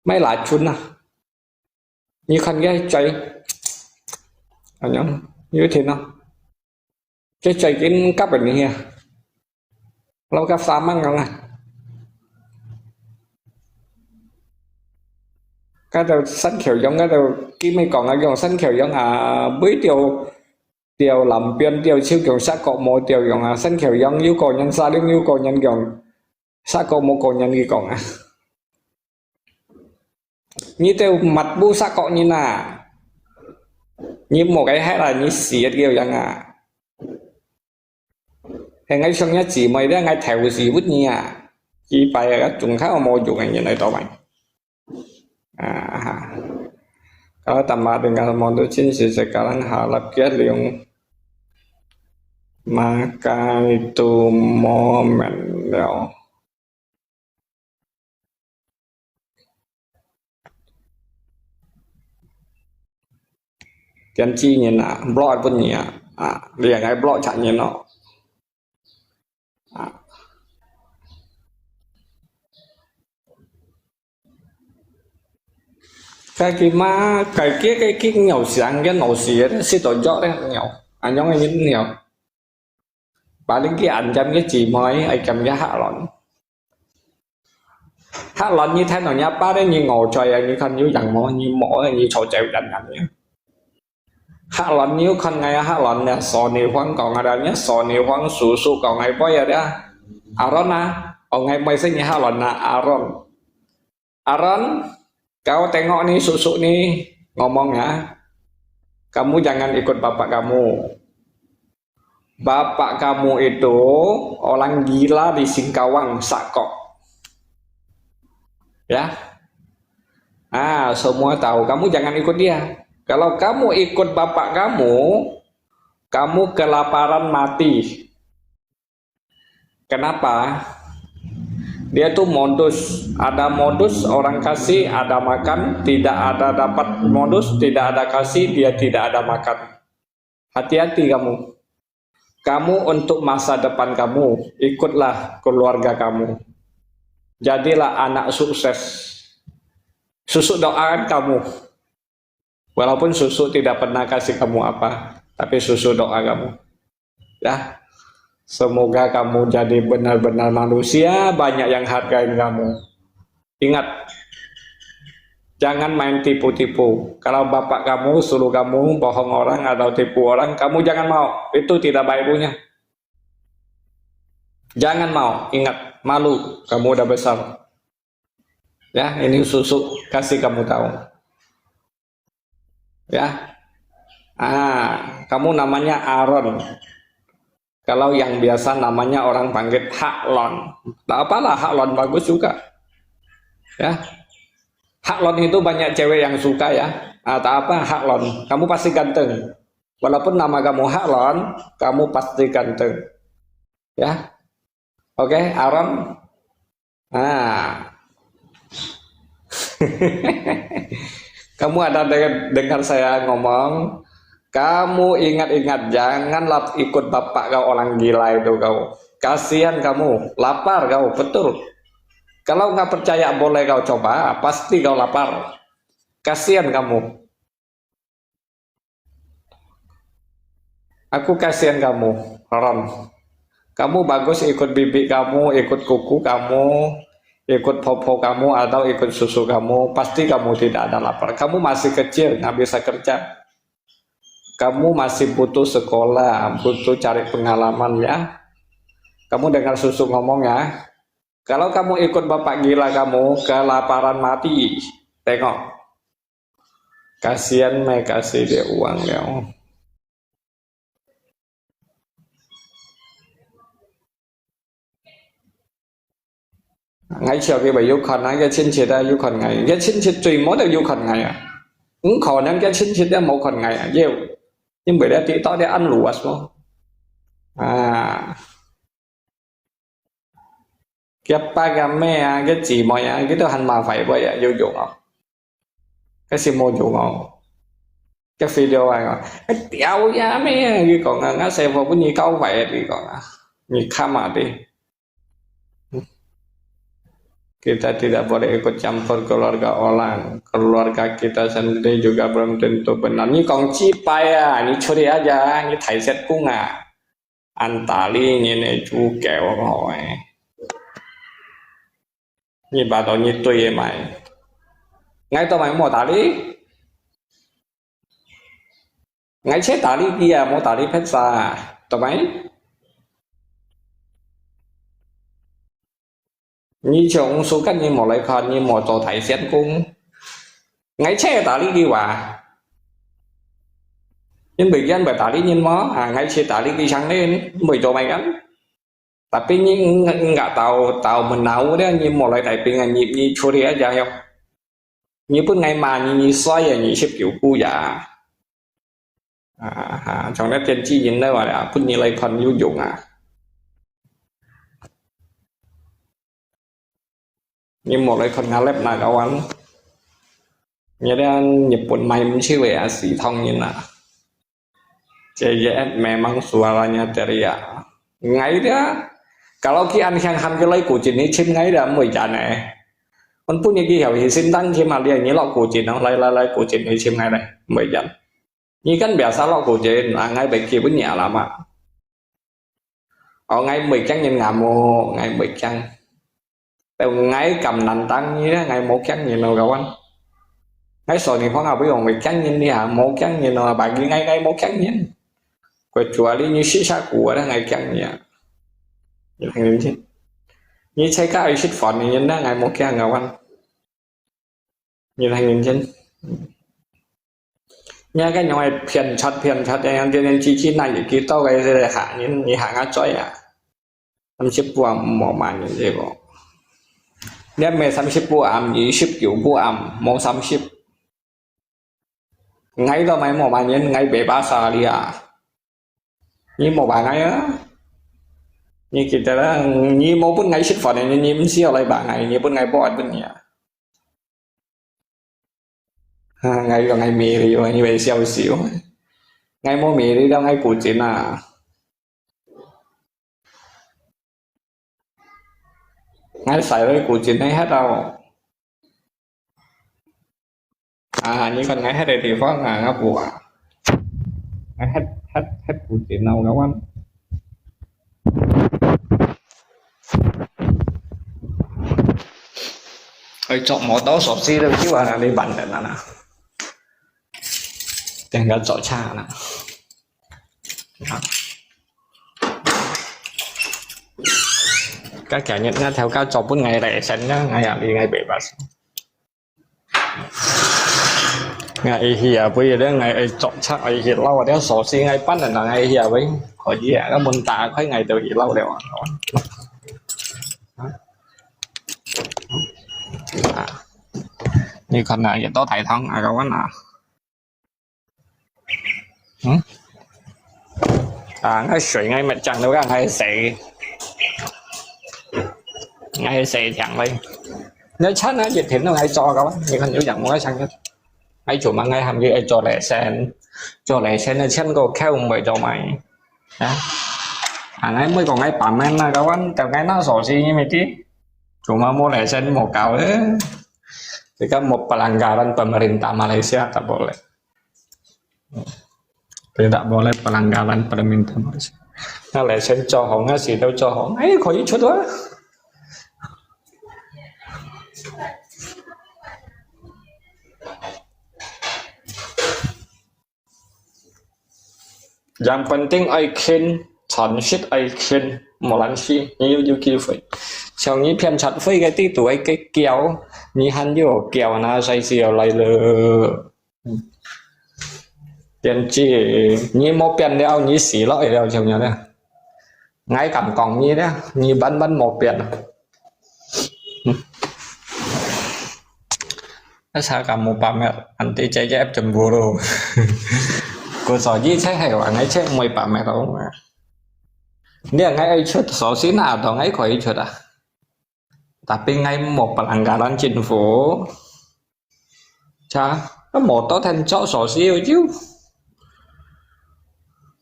買蠟燭啊。你看該嘴，哎呀，有天啊，這嘴緊夾个呢啊，老夾沙猛个啦。該條山口洋，該條佢乜講啊，用山口洋啊，每條 條南邊條就講石角無條樣啊，山口洋有個人，沙嶺有個人講，石角無個人佢講啊。你兜乜無石角人啊？你無該係啦，你死个條樣啊！係𠊎想你姊妹咧，𠊎頭死分你啊！幾擺啊，仲較無用个人來到位。 啊，kalau tambah tinggal modus cin si sekarang harap kia liung maka itu momen了。電子人啊，block分你啊，啊，你也愛block出人咯。啊。 該佢嘛，該佢，該佢鳥聲，該鳥屎个，食到藥个鳥，恁樣个鳥。Paling佢恁兼个姊妹，愛兼个客人。客人你聽到人家爸咧，你餓嘴啊，你看有樣無？你無，你坐走等等个。 客人你有看𠊎啊，客人咧，所以你講啊，你所以你叔叔講𠊎妹啊，Aaron啊，哦，𠊎妹係你客人啊，Aaron。Aaron, kau tengok ni susuk ni, ngomong ya. Kamu jangan ikut bapak kamu. Bapak kamu itu orang gila di Singkawang, Sakok. Ya. Ah, semua tahu. Kamu jangan ikut dia. Kalau kamu ikut bapak kamu, kamu kelaparan mati. Kenapa? Dia tuh modus. Ada modus, orang kasih, ada makan. Tidak ada dapat modus, tidak ada kasih, dia tidak ada makan. Hati-hati kamu. Kamu untuk masa depan kamu, ikutlah keluarga kamu. Jadilah anak sukses. Susuk doakan kamu. Walaupun susuk tidak pernah kasih kamu apa, tapi susuk doa kamu. Ya, semoga kamu jadi benar-benar manusia, banyak yang hargain kamu. Ingat, jangan main tipu-tipu. Kalau bapak kamu suruh kamu bohong orang atau tipu orang, kamu jangan mau. Itu tidak baik punya. Jangan mau. Ingat, malu. Kamu udah besar. Ya, ini susuk kasih kamu tahu. Ya. Ah, kamu namanya Aaron. Kalau yang biasa namanya orang panggil haklon. Tak apalah, haklon bagus juga. Ya. Haklon itu banyak cewek yang suka ya. Ah, tak apa, haklon. Kamu pasti ganteng. Walaupun nama kamu haklon, kamu pasti ganteng. Ya. Oke, Aaron. Ah. Kamu ada dengar, dengar saya ngomong? Kamu ingat-ingat, janganlah ikut bapak kau orang gila itu kau. Kasihan kamu, lapar kau, betul. Kalau nggak percaya, boleh kau coba, pasti kau lapar. Kasihan kamu. Aku kasihan kamu, Ron. Kamu bagus ikut bibi kamu, ikut kuku kamu, ikut popo kamu, atau ikut susu kamu. Pasti kamu tidak ada lapar. Kamu masih kecil, nggak bisa kerja. Kamu masih butuh sekolah, butuh cari pengalaman ya. Kamu dengar susu ngomong ya. Kalau kamu ikut bapak gila kamu, kelaparan mati. Tengok. Kasihan mai kasih dia uang liao. Ngai siau ke bai yu kan a, ke chin chit a yu kan ngai. Ke chin chit chui mo de yu kan ngai a. Ng ko nang ke chin chit de mo kan ngai a. Yeu. Yin bai de ti to de an luas mo. Ah. 佢阿爸佢阿姆啊，佢姊妹啊，佢都還麻煩佢啊，有用哦。該是無用哦。該肥料啊，講，哎，屌呀咩啊，佢講啊，𠊎細伙分你搞壞啊，佢講啊，你看嘛的。Kita tidak boleh ikut campur keluarga orang. Keluarga kita sendiri juga belum tentu benar. 你講幾擺啊，你處理aja，你大舌公啊。 恁大力人个豬狗吼誒。你把到你對个買。𠊎都買無大力。𠊎切大力佢啊，無大力pizza，都買。 你從sukan你無來看，你無做大仙公。𠊎切大力佢話，因為因為大力人嘛，啊，𠊎切大力佢上呢，毋會做麼个。Tapi你，你，你到，到menau咧，你無來大兵啊，你，你處理一下喲。你本來嘛，你，你衰啊，你十九步呀。 啊哈，像該電子煙个話啦，分你來看有用啊。你莫來看𠊎lab那个one。你看日本買毋少个啊，西方人啊。這也memang suaranya dari啊。𠊎个，kalau佢恁樣喊佢來古晉，你尋𠊎个，毋會揀个。我本來佢曉去先當尋啊，你，你落古晉哦，來來來，古晉你尋𠊎个，毋會揀。 你kan biasa落古晉，啊，𠊎會去分你啦嘛。哦，𠊎毋會驚人啊，無，𠊎毋會驚。但𠊎敢nantang你咧，𠊎無驚人咯，kawan。𠊎所以講啊，不用會驚人你啊，無驚人咯，bagi𠊎，𠊎無驚人。Kecuali你識啥古啊，𠊎驚你啊。你聽認真。你在家愛食飯，你人咧，𠊎無驚，kawan。 你來認真。你還敢用來騙賊騙賊，樣樣天天去去那也去到个這个客人，你還敢追啊？三十步啊，無慢人這个。你還三十步啊，二十九步啊，無三十。𠊎都買無慢人，𠊎買巴沙利啊。你無辦法啊？你記得啦，你無分𠊎食飯，你，你毋需要來辦法，你分𠊎報分你啊。 啊，𠊎講𠊎迷你，你會笑死哦。𠊎無迷你，當𠊎古晉啊。𠊎使了古晉个核哦。啊，你看𠊎核个地方啊，𠊎無啊。𠊎核，核，核古晉啊，𠊎講。 愛做無到手機都就啊，你辦得啊啦。等下做差啦。啊。該今日𠊎頭家做分𠊎來先啦，𠊎也你𠊎白白。 𠊎會去啊，不過咧，𠊎會做賊，𠊎去撈啊，這手機𠊎搬了，𠊎去啊，喂。可以啊，該門打開，𠊎兜去尞了啊。啊，你看啊，幾多大湯啊，各位啊。嗯？啊，該水𠊎乜裝到，𠊎洗，𠊎洗淨來。你看啊，一天都𠊎做个，你看有樣無相个。𠊎做麼个還要做lesson，做lesson个錢个扣毋會做麼个？啊？啊，𠊎每個𠊎pamer啊，kawan，到𠊎拿鎖匙，你乜知？Cuma無lesson無搞个。Jika mau pelanggaran pemerintah Malaysia tak boleh. Tidak boleh pelanggaran permintaan Malaysia. 那lesson做好，那時都做好，哎，可以出啊。Yang penting愛勤，誠實愛勤，無關係，你有，有機會。像你騙賊會个地圖愛个叫，你還有叫，那誰是要來了？ 嗯。點知你無變了，你死落去了，像樣呢。𠊎敢講你呢，你萬萬無變。嗯。Asa kamu pamer, nanti C C F cemburu. Ku so ji cek hai wa ngai cek mui pamer dong. Dia ngai ai cut so sina dong ngai koi cut ah. Tapi ngai mo pelanggaran chính phủ. Chà, nó mò tó then chó sổ xí rồi chứ.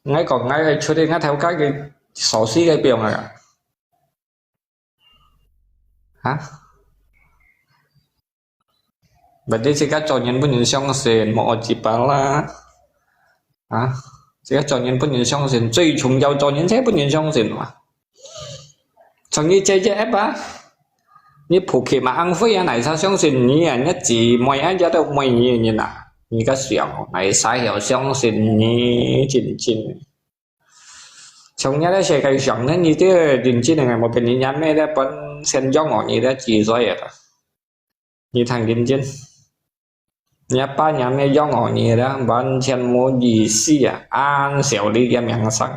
Ngai còn ngai ai cut đi ngai theo các cái sổ xí cái biong à. Hả? Berarti sika cho nhân bún nhân xiong xin, mo oji pala. Hả? Sika cho nhân bún nhân xiong xin, 最重要 cho nhân sẽ bún nhân xiong xin mà. Cho như C C F à? Như phủ khi mà ăn phui à, nãy sao xiong xin như à, nhất chỉ môi à, giá đâu môi như như nà. Như cái xiong, nãy sai hiểu xiong xin như chính chính. Trong nhà đó sẽ cái xiong nên như thế, chính chính là một cái nhà mẹ đó, bón sen giống ngỏ như đó chỉ rồi à. Như thằng chính chính. Nhà ba nhà mẹ giống ngỏ như đó, bón sen mua gì xí à, ăn xẻo đi cái miệng sang.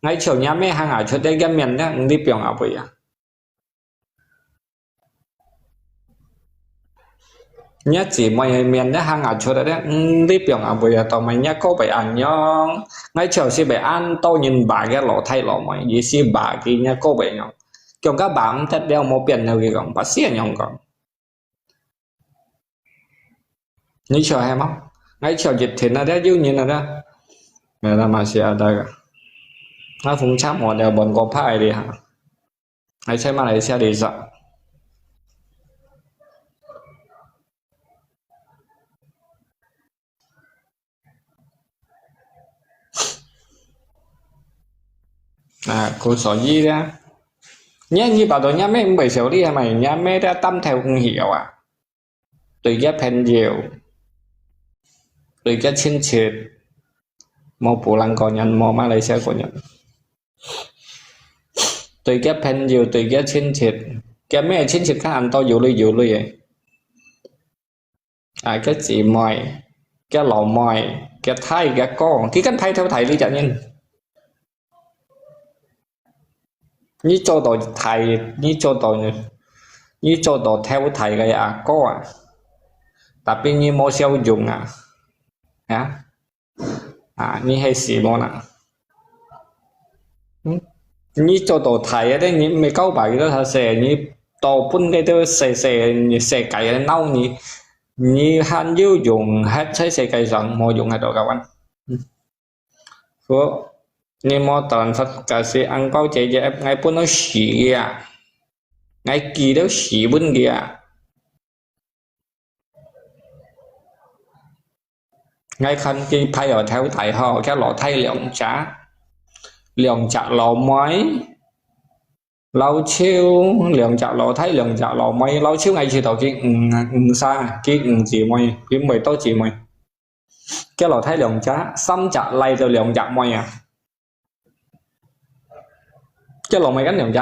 Ngay chiều nhà mẹ hàng à, cho đến cái miệng đó, đi biong à bụi à. Nhất chỉ môi miệng đó hàng à, cho đến đi biong à bụi à, tao mày nhà cô bảy ăn nhong. Ngay chiều xí bảy ăn, tao nhìn bà cái lỗ thay lỗ mày, gì xí bà cái nhà cô bảy nhong. Kiong ka bang tet leo mo pian neu ki kong, pa sia nyong kong. Ni chua he mo? Ngai chua jit thin na dia, yu nyin na dia. Ngai na ma sia da ga. Ngai phung chap mo dia bon ko pa ai di ha. Ngai chai Malaysia di sa. À, cô so yi đó. Nhé, như bảo tôi nhá, mấy ông bảy xíu đi, mày nhá, mấy đã tâm theo không hiểu à. Tôi ghét phèn nhiều. Tôi ghét chiến thiệt. Một bộ lăng có nhận, một Malaysia có nhận. Tôi ghét phèn nhiều, tôi ghét chiến thiệt. Tôi ghét phèn nhiều, tôi ghét chiến thiệt. Ghét mấy chiến thiệt khác ăn tôi dù lui, dù lui ấy. À, cái chị mày, cái lò mày, cái thái, cái con, cái cánh thái theo thái lý chả nhìn. Như cho tôi thái, như cho tôi, như cho tôi theo thái cái à có à. Tapi như mua siêu dùng à. Hả? À, như hay xì mua nè. Như cho tôi thái cái đấy, như mấy câu bài đó thật sự, như tôi phun cái đó xì xì, như xì cái nấu như, như han yu dùng hết, thấy xì cái rằng mua dùng hết rồi các bạn. Phú, nì mô tòn Phật cà sĩ ăn bao chế chế ép ngay bún nó xỉ kìa. Ngay kỳ đó xỉ bún kìa. Ngay khăn kỳ phải ở theo thái họ, cái lọ thái lượng chả. Lượng chả lọ mới. Lọ chiêu, lượng chả lọ thái, lượng chả lọ mới. Lọ chiêu ngay chỉ tàu kỳ, ừ, ừ, xa, kỳ, ừ, chỉ mới. Kỳ mới tàu chỉ mới. Cái lọ thái 兩隻，三隻嚟到兩隻妹啊。Cái lọ mày gắn 兩隻。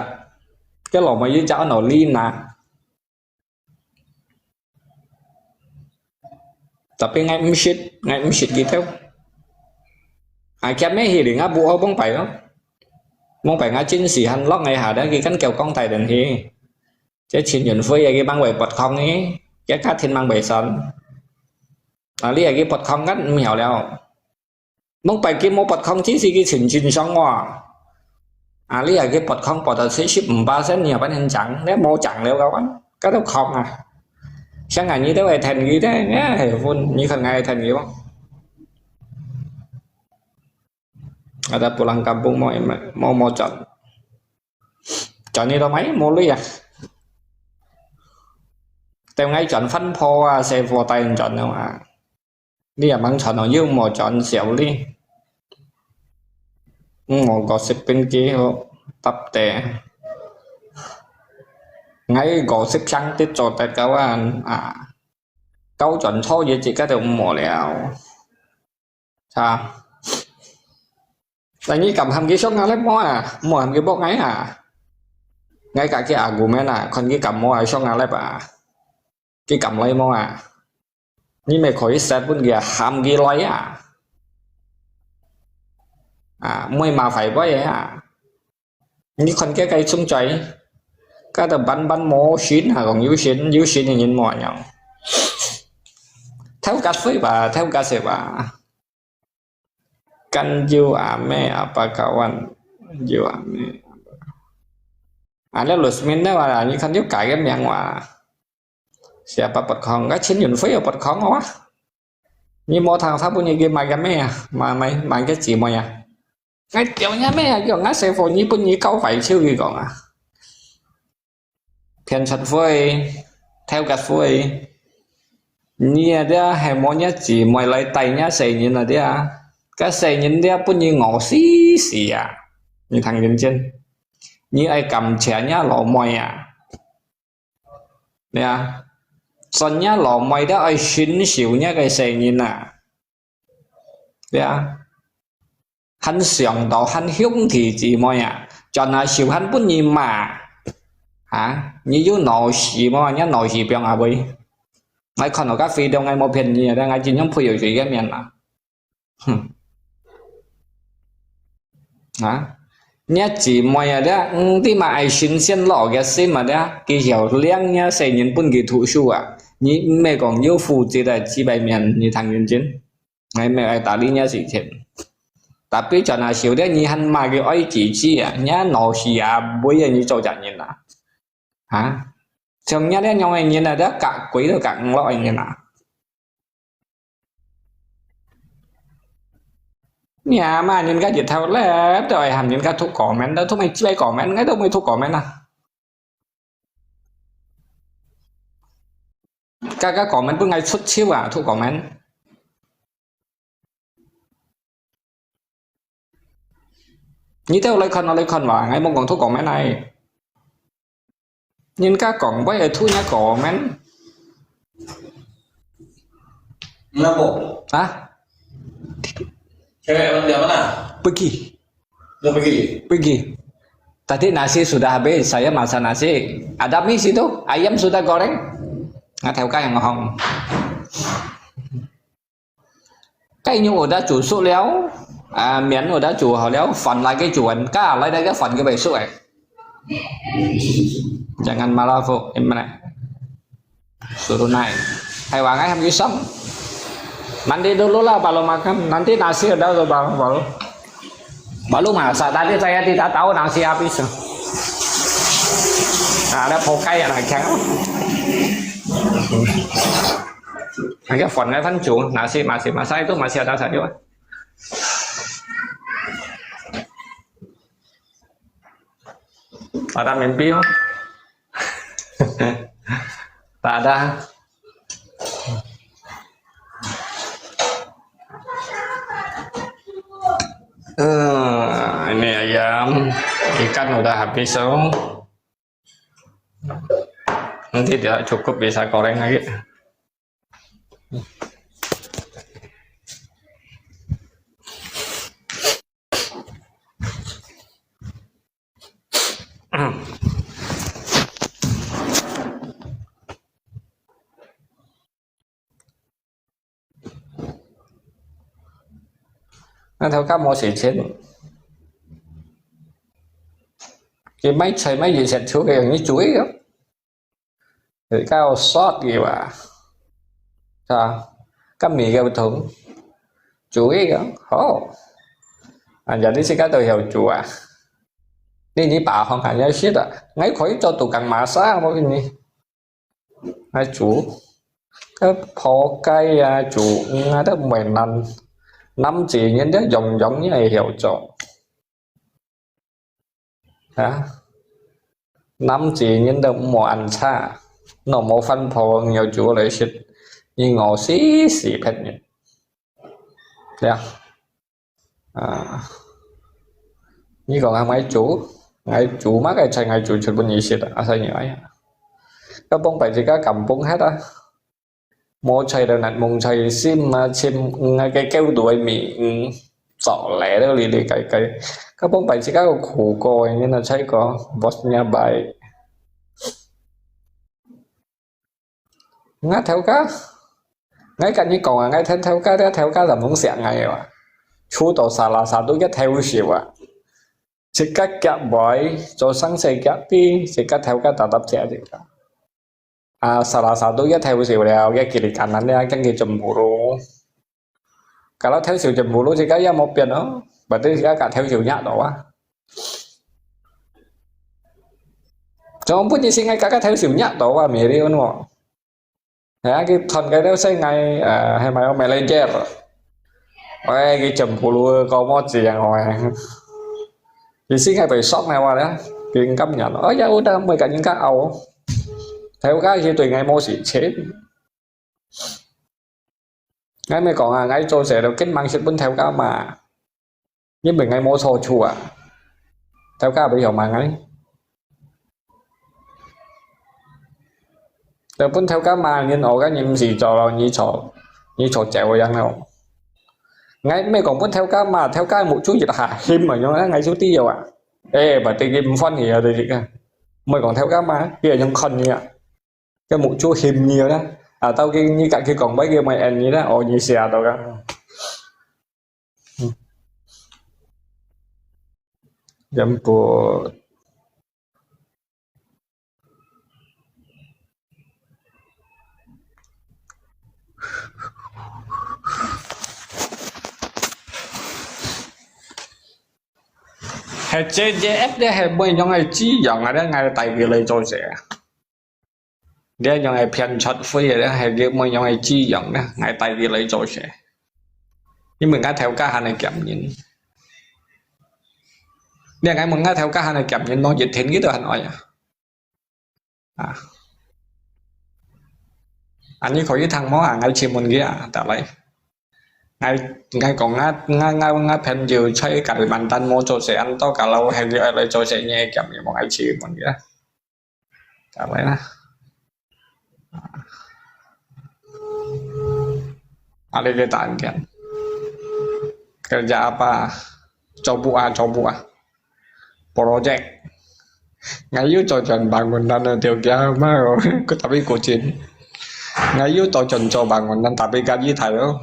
Cái lọ mày với chả nó lý nà. Tapi ngai msit, ngai msit gitu. 啊，佢乜去另外屋望拜咯。望拜𠊎真時間落𠊎下，佢跟狗講大人去。這陳雲輝啊，佢吂會發狂呢，佢家庭吂會散。啊，你啊，佢發狂，𠊎毋曉了。 望拜佢無發狂，只是佢情緒上哇。啊，你啊，佢發狂發到七十五巴仙，你也不能講，你無講了，kawan，該都狂啊。像𠊎，你都會聽佢的，哎，分你看𠊎會聽佢無？啊，在pulang kampung無，無，無轉。轉你都買，無鐳啊。等𠊎轉番婆啊，細貨帶人轉了啊。 你也吂賺哦，又無賺少哩。嗯，我gossip邊幾好答的。𠊎gossip上得做得kawan啊，高轉錯也自家都無了。啊，但你敢喊佢上下來無啊？無喊佢บอก𠊎啊？𠊎甲佢argument啊，看佢敢無啊上下來吧？佢敢來無啊？ 你乜可以set分佢啊，喊佢來啊。啊，毋會麻煩佢啊。你看佢个種嘴，佢都板板無心啊，講有心，有心个人無樣。Tahu kasih吧，tahu kasih吧。Kan you ame apa kawan? You ame apa? 啊，你Lusmin个話，你看有改个名話。 Siapa發狂？𠊎陳雲輝有發狂無啊？你無聽他分你去買个咩啊？買，買，買个姊妹啊？𠊎屌你咩啊？叫𠊎師傅，你分你搞壞手，佢講啊。騙出會，偷个會。你啊，這係無你姊妹來帶你細人啊，這。該細人這分你餓死死啊！你聽認真，你愛感謝你老妹啊！ 對啊，算若老妹都愛承受若个細人啊。對啊，還想到還兄弟姊妹啊，轉下手還分你罵。啊，你有腦屎無？你腦屎放哪位？𠊎看到个video，𠊎無騙你啊，但𠊎真正佩服佢个面啊。 哼。啊？若姊妹啊，這，嗯，你嘛愛新鮮老个心啊，這，佢曉領若細人分佢讀書啊。你毋係講有負責啊，幾百面，你聽認真。𠊎毋係愛打理若事情。Tapi轉下手這，你還罵佢愛自己啊，若腦屎啊，毋會啊，你做隻人啊。啊？像若這樣个人啊，這隔鬼都隔毋落个人啊。 你阿媽，人家日頭咧，都愛喊人家讀comment，都讀毋知幾多comment，𠊎都毋會讀comment啊。該，該comment分𠊎出糗啊，讀comment。你兜來看，我來看哇，𠊎無講讀comment啊。 人家講話會讀若comment。Kenapa? Hah? Cewek dia mana? Pergi. Dia pergi? Pergi. Tadi nasi sudah habis, saya masak nasi. Ada mi situ, ayam sudah goreng. Nggak tahu kan yang ngomong. 雞肉有得煮熟了，啊，麵有得煮好了，飯來个煮完，加來个飯个未熟誒。Jangan marah, Bu. Gimana? Suruh naik. Hai, wang ai ham isam. Nanti dulu lah, baru makan. Nanti nasi ada tuh, baru, baru. Baru masak, tadi saya tidak tahu nasi habis. Nah, ada pokai ya, nah, jangan. Nah, cái phần này vẫn chủ, nasi masih masak itu masih ada saja. Ada mimpi, oh. Tak ada. Eh, ini ayam, ikan udah habis, oh. Nanti tidak cukup bisa goreng lagi. 𠊎頭家無使錢，佢買菜買一息就係用佢煮个，較short个話，係吧？甲米个毋同，煮个好。啊，人你自家都曉煮啊？你你爸行還要識啊？𠊎可以做tukang masak，無跟你。 愛煮，該烰雞啊，煮魚啊，都毋會難。男仔人都樣樣也會曉做。啊，男仔人都毋好恁差，拿無飯烰，你愛煮來食，你餓死死別人。對啊。 啊，你講𠊎毋愛煮，𠊎煮麼个菜，𠊎煮出分你食啊，啊，使你愛啊。該幫擺自家感冒忒啊，無菜就拿蕹菜心啊，尋，嗯，該个狗肚个味，嗯，做來了哩哩該該。該幫擺自家个苦果，你拿菜个，bosnya baik。 𠊎頭家，𠊎跟你講啊，𠊎聽頭家，這頭家就毋識𠊎啊，出到salah satu个頭手啊，自家夾背，做生意夾底，自家頭家tetap自家。啊，salah satu个頭手了，个kiri kanan了，跟佢全部咯。 Kalau頭手全部都自家也無變哦，berarti自家甲頭手壓到啊。總不能係𠊎甲个頭手壓到啊，million哦。哎呀，佢團个都係𠊎，呃，係咪有manager？喂，佢全部都搞麼子樣哦？佢係𠊎被sốc呢話咧，佢感覺，哎呀，我都毋會甲人家拗，頭家佢對𠊎無事情。 𠊎咪講啊，𠊎做事就緊忙食分頭家罵，因為𠊎無錯處啊，頭家會曉罵𠊎。就分頭家罵，人哦，該人毋使做咯，你坐，你坐走樣咯。𠊎咪講分頭家罵，頭家目珠一下，眩啊，樣啊，𠊎就知了啊。誒，berarti佢毋歡喜啊，對這個。毋係講頭家罵，佢係用看你啊。 該目珠眩你啦，啊，到佢你甲佢講話，佢毋會應你啦，哦，你寫到个。嗯。Jemput。係J J F咧，係每樣係一樣啊，咧，𠊎帶佢來做事啊。 這樣係騙出去个咧，係佢每樣係這樣咧，𠊎帶佢來做事。因為𠊎頭家還係鹹人。你𠊎問𠊎頭家還係鹹人，當一天佢都還愛啊。啊。啊，你可以聽無啊？𠊎試問佢啊，得來。𠊎，𠊎講，𠊎，𠊎，𠊎，𠊎朋友在Kalimantan無做事，恁多kalau係佢愛來做事，你係鹹人無？𠊎試問佢啊。 Damai lah. Ada kita angkat. Kerja apa? Coba ah, coba ah. Project. Ngayu cocan bangunan nanti oke mah. Ku tapi kucing. Ngayu cocan co bangunan tapi gaji tayo.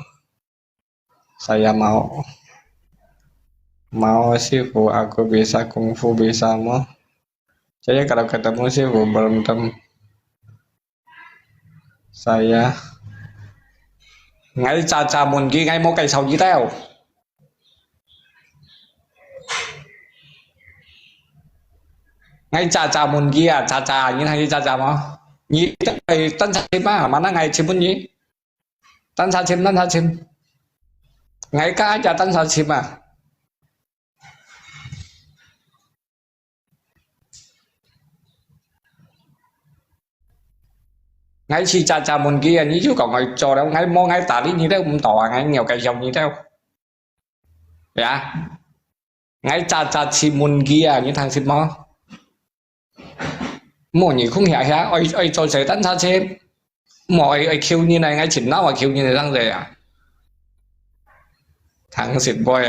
Saya mau. Mau, sifu, aku bisa kungfu, bisa mo. Saya kalau ketemu sifu berantem. Saya. Ngai caca mun ki ngai mau kai sau ji teo. Ngai caca mun ki a, caca, nyi hai caca mo. Nyi tan sa chim a, mana ngai chim mun nyi. Tan sa chim, tan sa chim. Ngai ka aja tan sa chim a. Ngai chi caca mun ki a, nyi ju kong ngai cho leo, ngai mo ngai ta li nyi leo, um to a, ngai ngiau kai xiau nyi leo. Ya. Ngai caca chi mun ki a, nyi thang chim mo. Mo nyi khung hia hia, oi, oi cho se tan sa chim. Mo oi, oi kiu nyi nai, ngai chin nau a kiu nyi nai thang se a. Thang sit boy.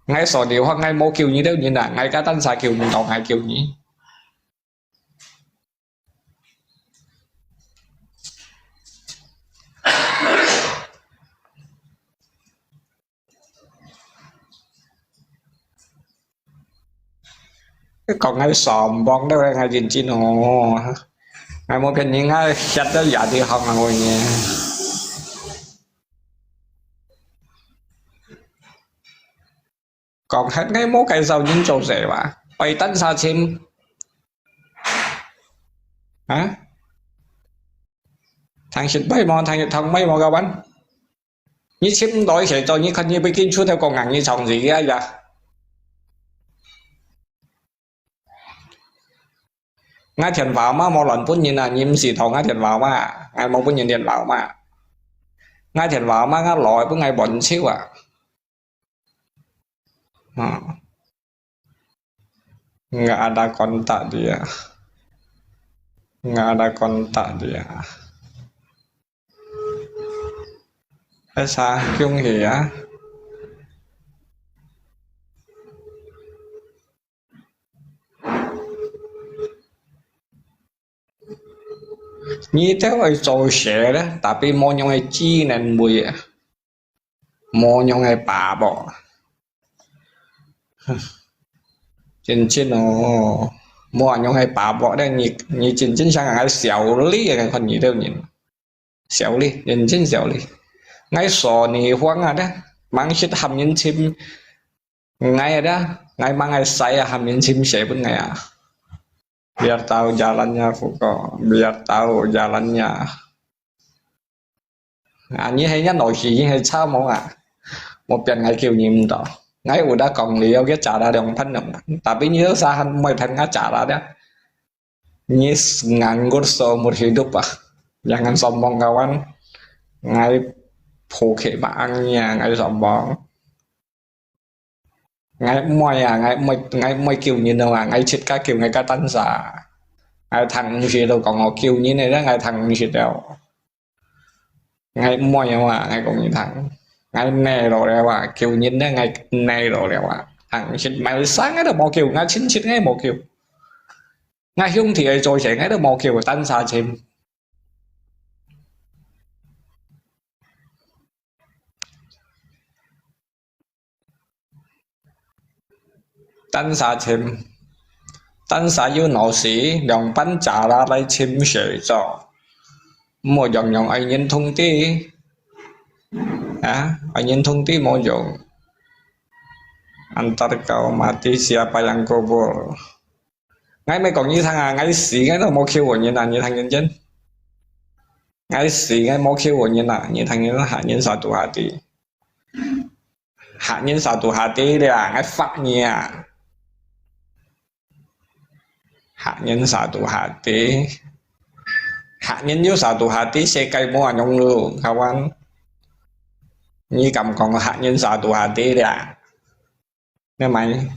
Ngai so điều hoặc ngai mo kiu nyi leo nyi na, ngai ka tan sa kiu nyi, tao ngai kiu nyi. 講𠊎上網了，𠊎認真哦。𠊎無騙你，𠊎歇到夜裡行啊，𠊎呢。講歇𠊎無介紹人做事哇，愛單儕尋。啊？聽識尾無？聽識頭尾無？Kawan，你尋毋到一些做，你看你會緊出頭講硬你創治啊呀？𠊎電話嘛無亂分人啊，你毋使討𠊎電話嘛，𠊎無分人電話嘛。𠊎電話嘛，𠊎老分𠊎換手啊。啊。Nggak ada kontak dia. Nggak ada kontak dia. Esa, kiung hia. 你兜愛做事咧，tapi無樣个技能會啊，無樣个把握。真真哦，無樣个把握咧，你你真真像𠊎笑你，看你兜人。 笑你，認真笑你。𠊎說你話啊，嗄，吂識喊人尋𠊎啊，嗄，𠊎吂愛使啊，喊人尋事分𠊎啊。Biar tahu jalannya，Fuko，biar tahu jalannya。啊，你係人老師，你係差無啊？無變𠊎救你毋到。𠊎有得講你，有个trả lại兩分兩，tapi你都啥還毋會騙𠊎trả lại啊？ 你nganggur seumur hidup啊？Jangan sombong kawan。𠊎抱歉嘛，恁樣啊，𠊎sombong。𠊎毋會啊，𠊎毋會，𠊎毋會救人啊，𠊎自家救𠊎个單儕。𠊎聽毋識都講𠊎救人个，𠊎聽毋識了。 𠊎毋會啊，𠊎講你聽。𠊎耐老了啊，救人呢，𠊎耐老了啊。聽識買生个都無救，𠊎親戚个無救。𠊎兄弟个做事，𠊎都無救，單儕尋。單儕尋，單儕有腦屎，兩班trả lại來尋事做。毋好樣樣愛人通知。啊，愛人通知無用。Antar kau mati siapa yang kubur？𠊎毋係講你聽啊，𠊎死𠊎都無救人啊，你聽認真。𠊎死𠊎無救人啊，你聽認真，hak nyin satu hati。 Hak nyin satu hati咧，𠊎發你啊！Hak nyin satu hati。Hak nyin有satu hati，世界無恁樣咯，kawan。你敢講hak nyin satu hati咧？你咪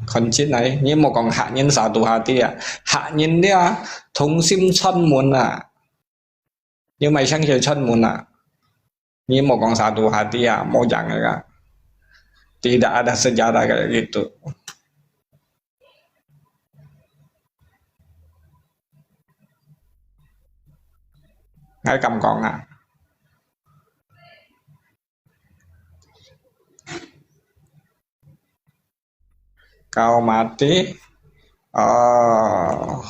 看真來，你莫講hak nyin satu hati啊！Hak nyin咧，同心串門啊！ 你毋係相信串門啊？你莫講satu hati啊，無樣个啊。Tidak ada sejarah kayak gitu。𠊎敢講啊！ Kau mati？哦，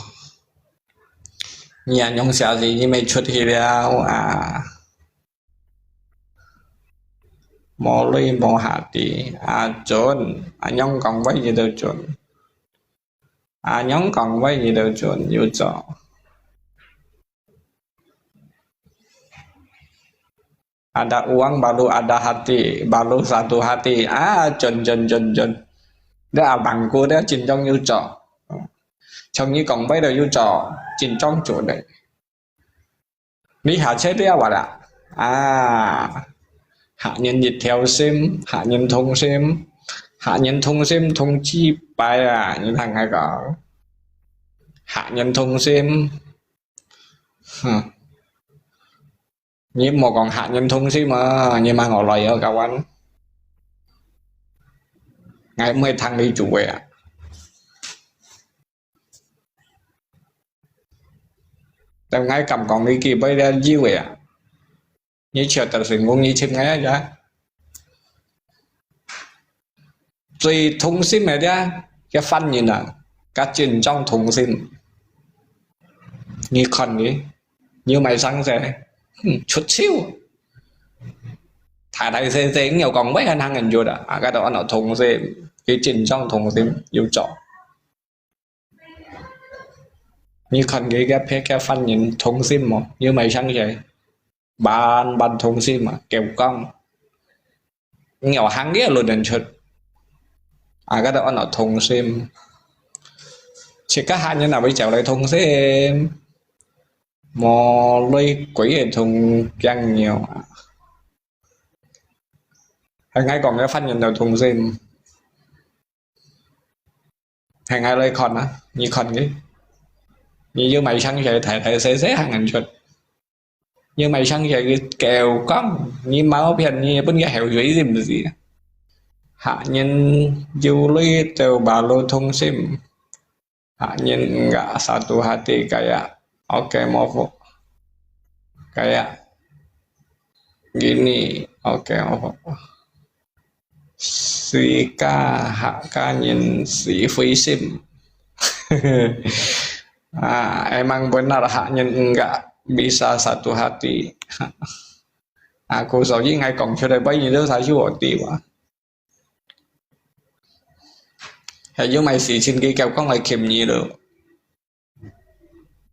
你恁樣寫字，你毋係出去了啊！無淚無hati，阿俊，恁樣講話你都準，恁樣講話你都準，有做。 Ada uang baru ada hati，baru satu hati。啊，準準準準。這阿明哥這真正有做。像你講話都有做，真正做咧。你下車了啊啦？啊，hak nyin一條心，hak nyin同心，hak nyin同心同幾擺啊！你聽𠊎講，hak nyin同心，哼。 你莫講hak nyin同心啊，你莫學來哦，kawan。𠊎毋會聽你做个啊。但𠊎敢講你幾擺了有个啊。你笑到成功，你尋𠊎啊，最同心个咧，个犯人啊，个真正同心。你看佢，又賣生死，哼，出糗。大大細細，你又講，喂，還行人做啊？啊，該都安到同心，佢真正同心，有做。 你看佢个別个犯人同心無？又賣生死，萬萬同心啊！叫講，你有行个論人出，啊，該都安到同心。自家下人啊，會走來同心，無來鬼个同驚鳥啊！還愛講个犯人就同心。 係𠊎來看啊，你看佢，你又賣生死，大大細細行人出，又賣生死，佢叫講，你無騙，你分佢後悔是毋是？客人有來就馬路同心，客人enggak satu hati kayak OK，無福，kayak gini OK，無福。 自家客家人死灰心。啊，emang benar客人enggak bisa satu hati. Aku所以𠊎講出來，不然你都才去我地哇。還有麼事情佢叫講來欠你咯，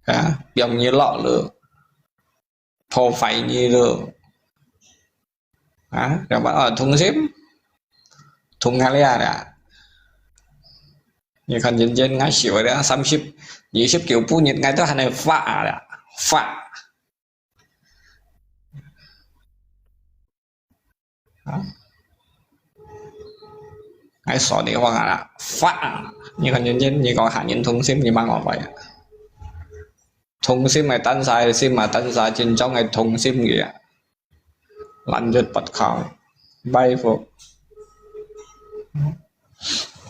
啊，放你落咯，破壞你咯。 啊，有麼个同心？同𠊎這啦。你看人間，𠊎笑个啦，三十、二十九步日，𠊎都還能發啊啦，發。啊？𠊎說你話啊啦，發啊！你看人間，你講客人同心，你罵我壞啊？同心係單儕个心啊，單儕真正个同心个啊。 Lanjut bái佢。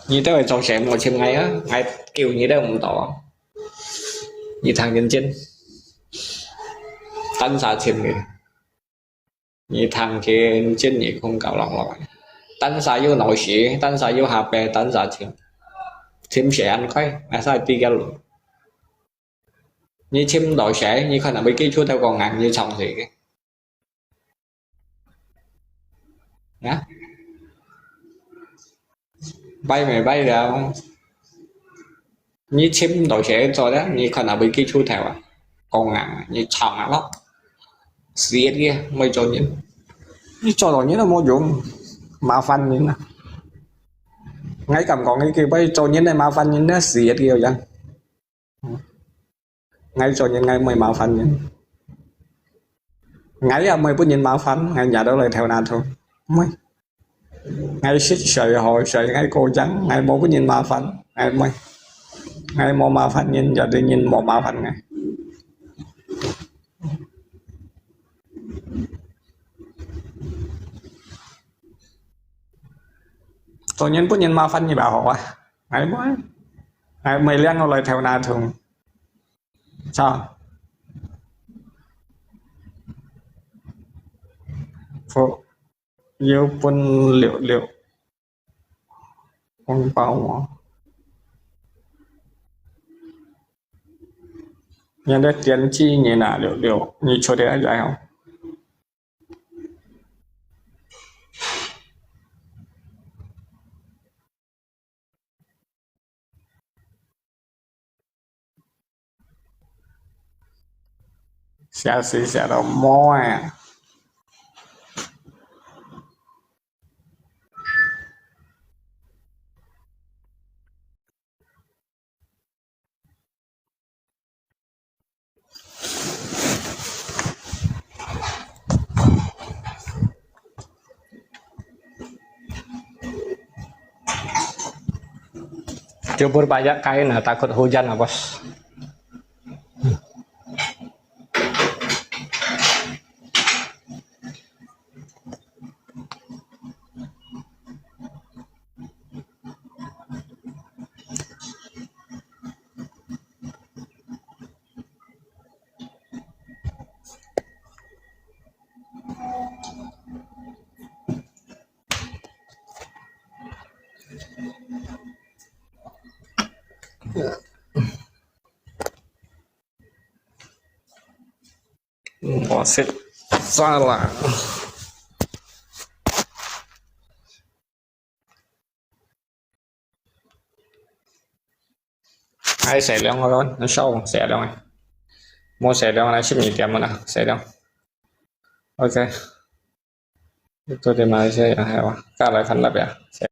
你兜係做蛇無尋𠊎啊，𠊎救你兜毋到啊。你聽認真，單儕尋佢。你聽認真，你空搞浪浪。單儕有腦屎，單儕有下巴，單儕尋。尋蛇恁快，𠊎儕知个咯。你尋毋到蛇，你可能會記住兜講硬，你撞死个。 啊？拜咩拜了？你尋毋到蛇做了，你看下會記住頭啊？講啊，你唱啊咯，死个，毋會做人。你做到人都無用，麻煩人啊！𠊎敢講一句，會做人个麻煩人呢，死个樣。 𠊎做人，𠊎毋會麻煩人。𠊎也毋會分人麻煩，𠊎日日都來頭那頭。毋會。𠊎食睡好睡，𠊎過癮，𠊎無分人麻煩，𠊎毋會。𠊎無麻煩人，也對人無麻煩𠊎。做人分人麻煩，你話好啊？𠊎毋會。 𠊎毋會領我來頭那痛。Sao？Phúc Hiếu分六六紅包無？人家點擊你拿六六，你出來也好。 寫詩寫到無啊！Cukur banyak kain, ah, takut hujan, ah, Bos. 我食晒啦。哎，洗涼个咯，你燒洗涼个，無洗涼來十二點个啦，洗涼。OK，到底馬來西亞還有啊？再來看那邊，洗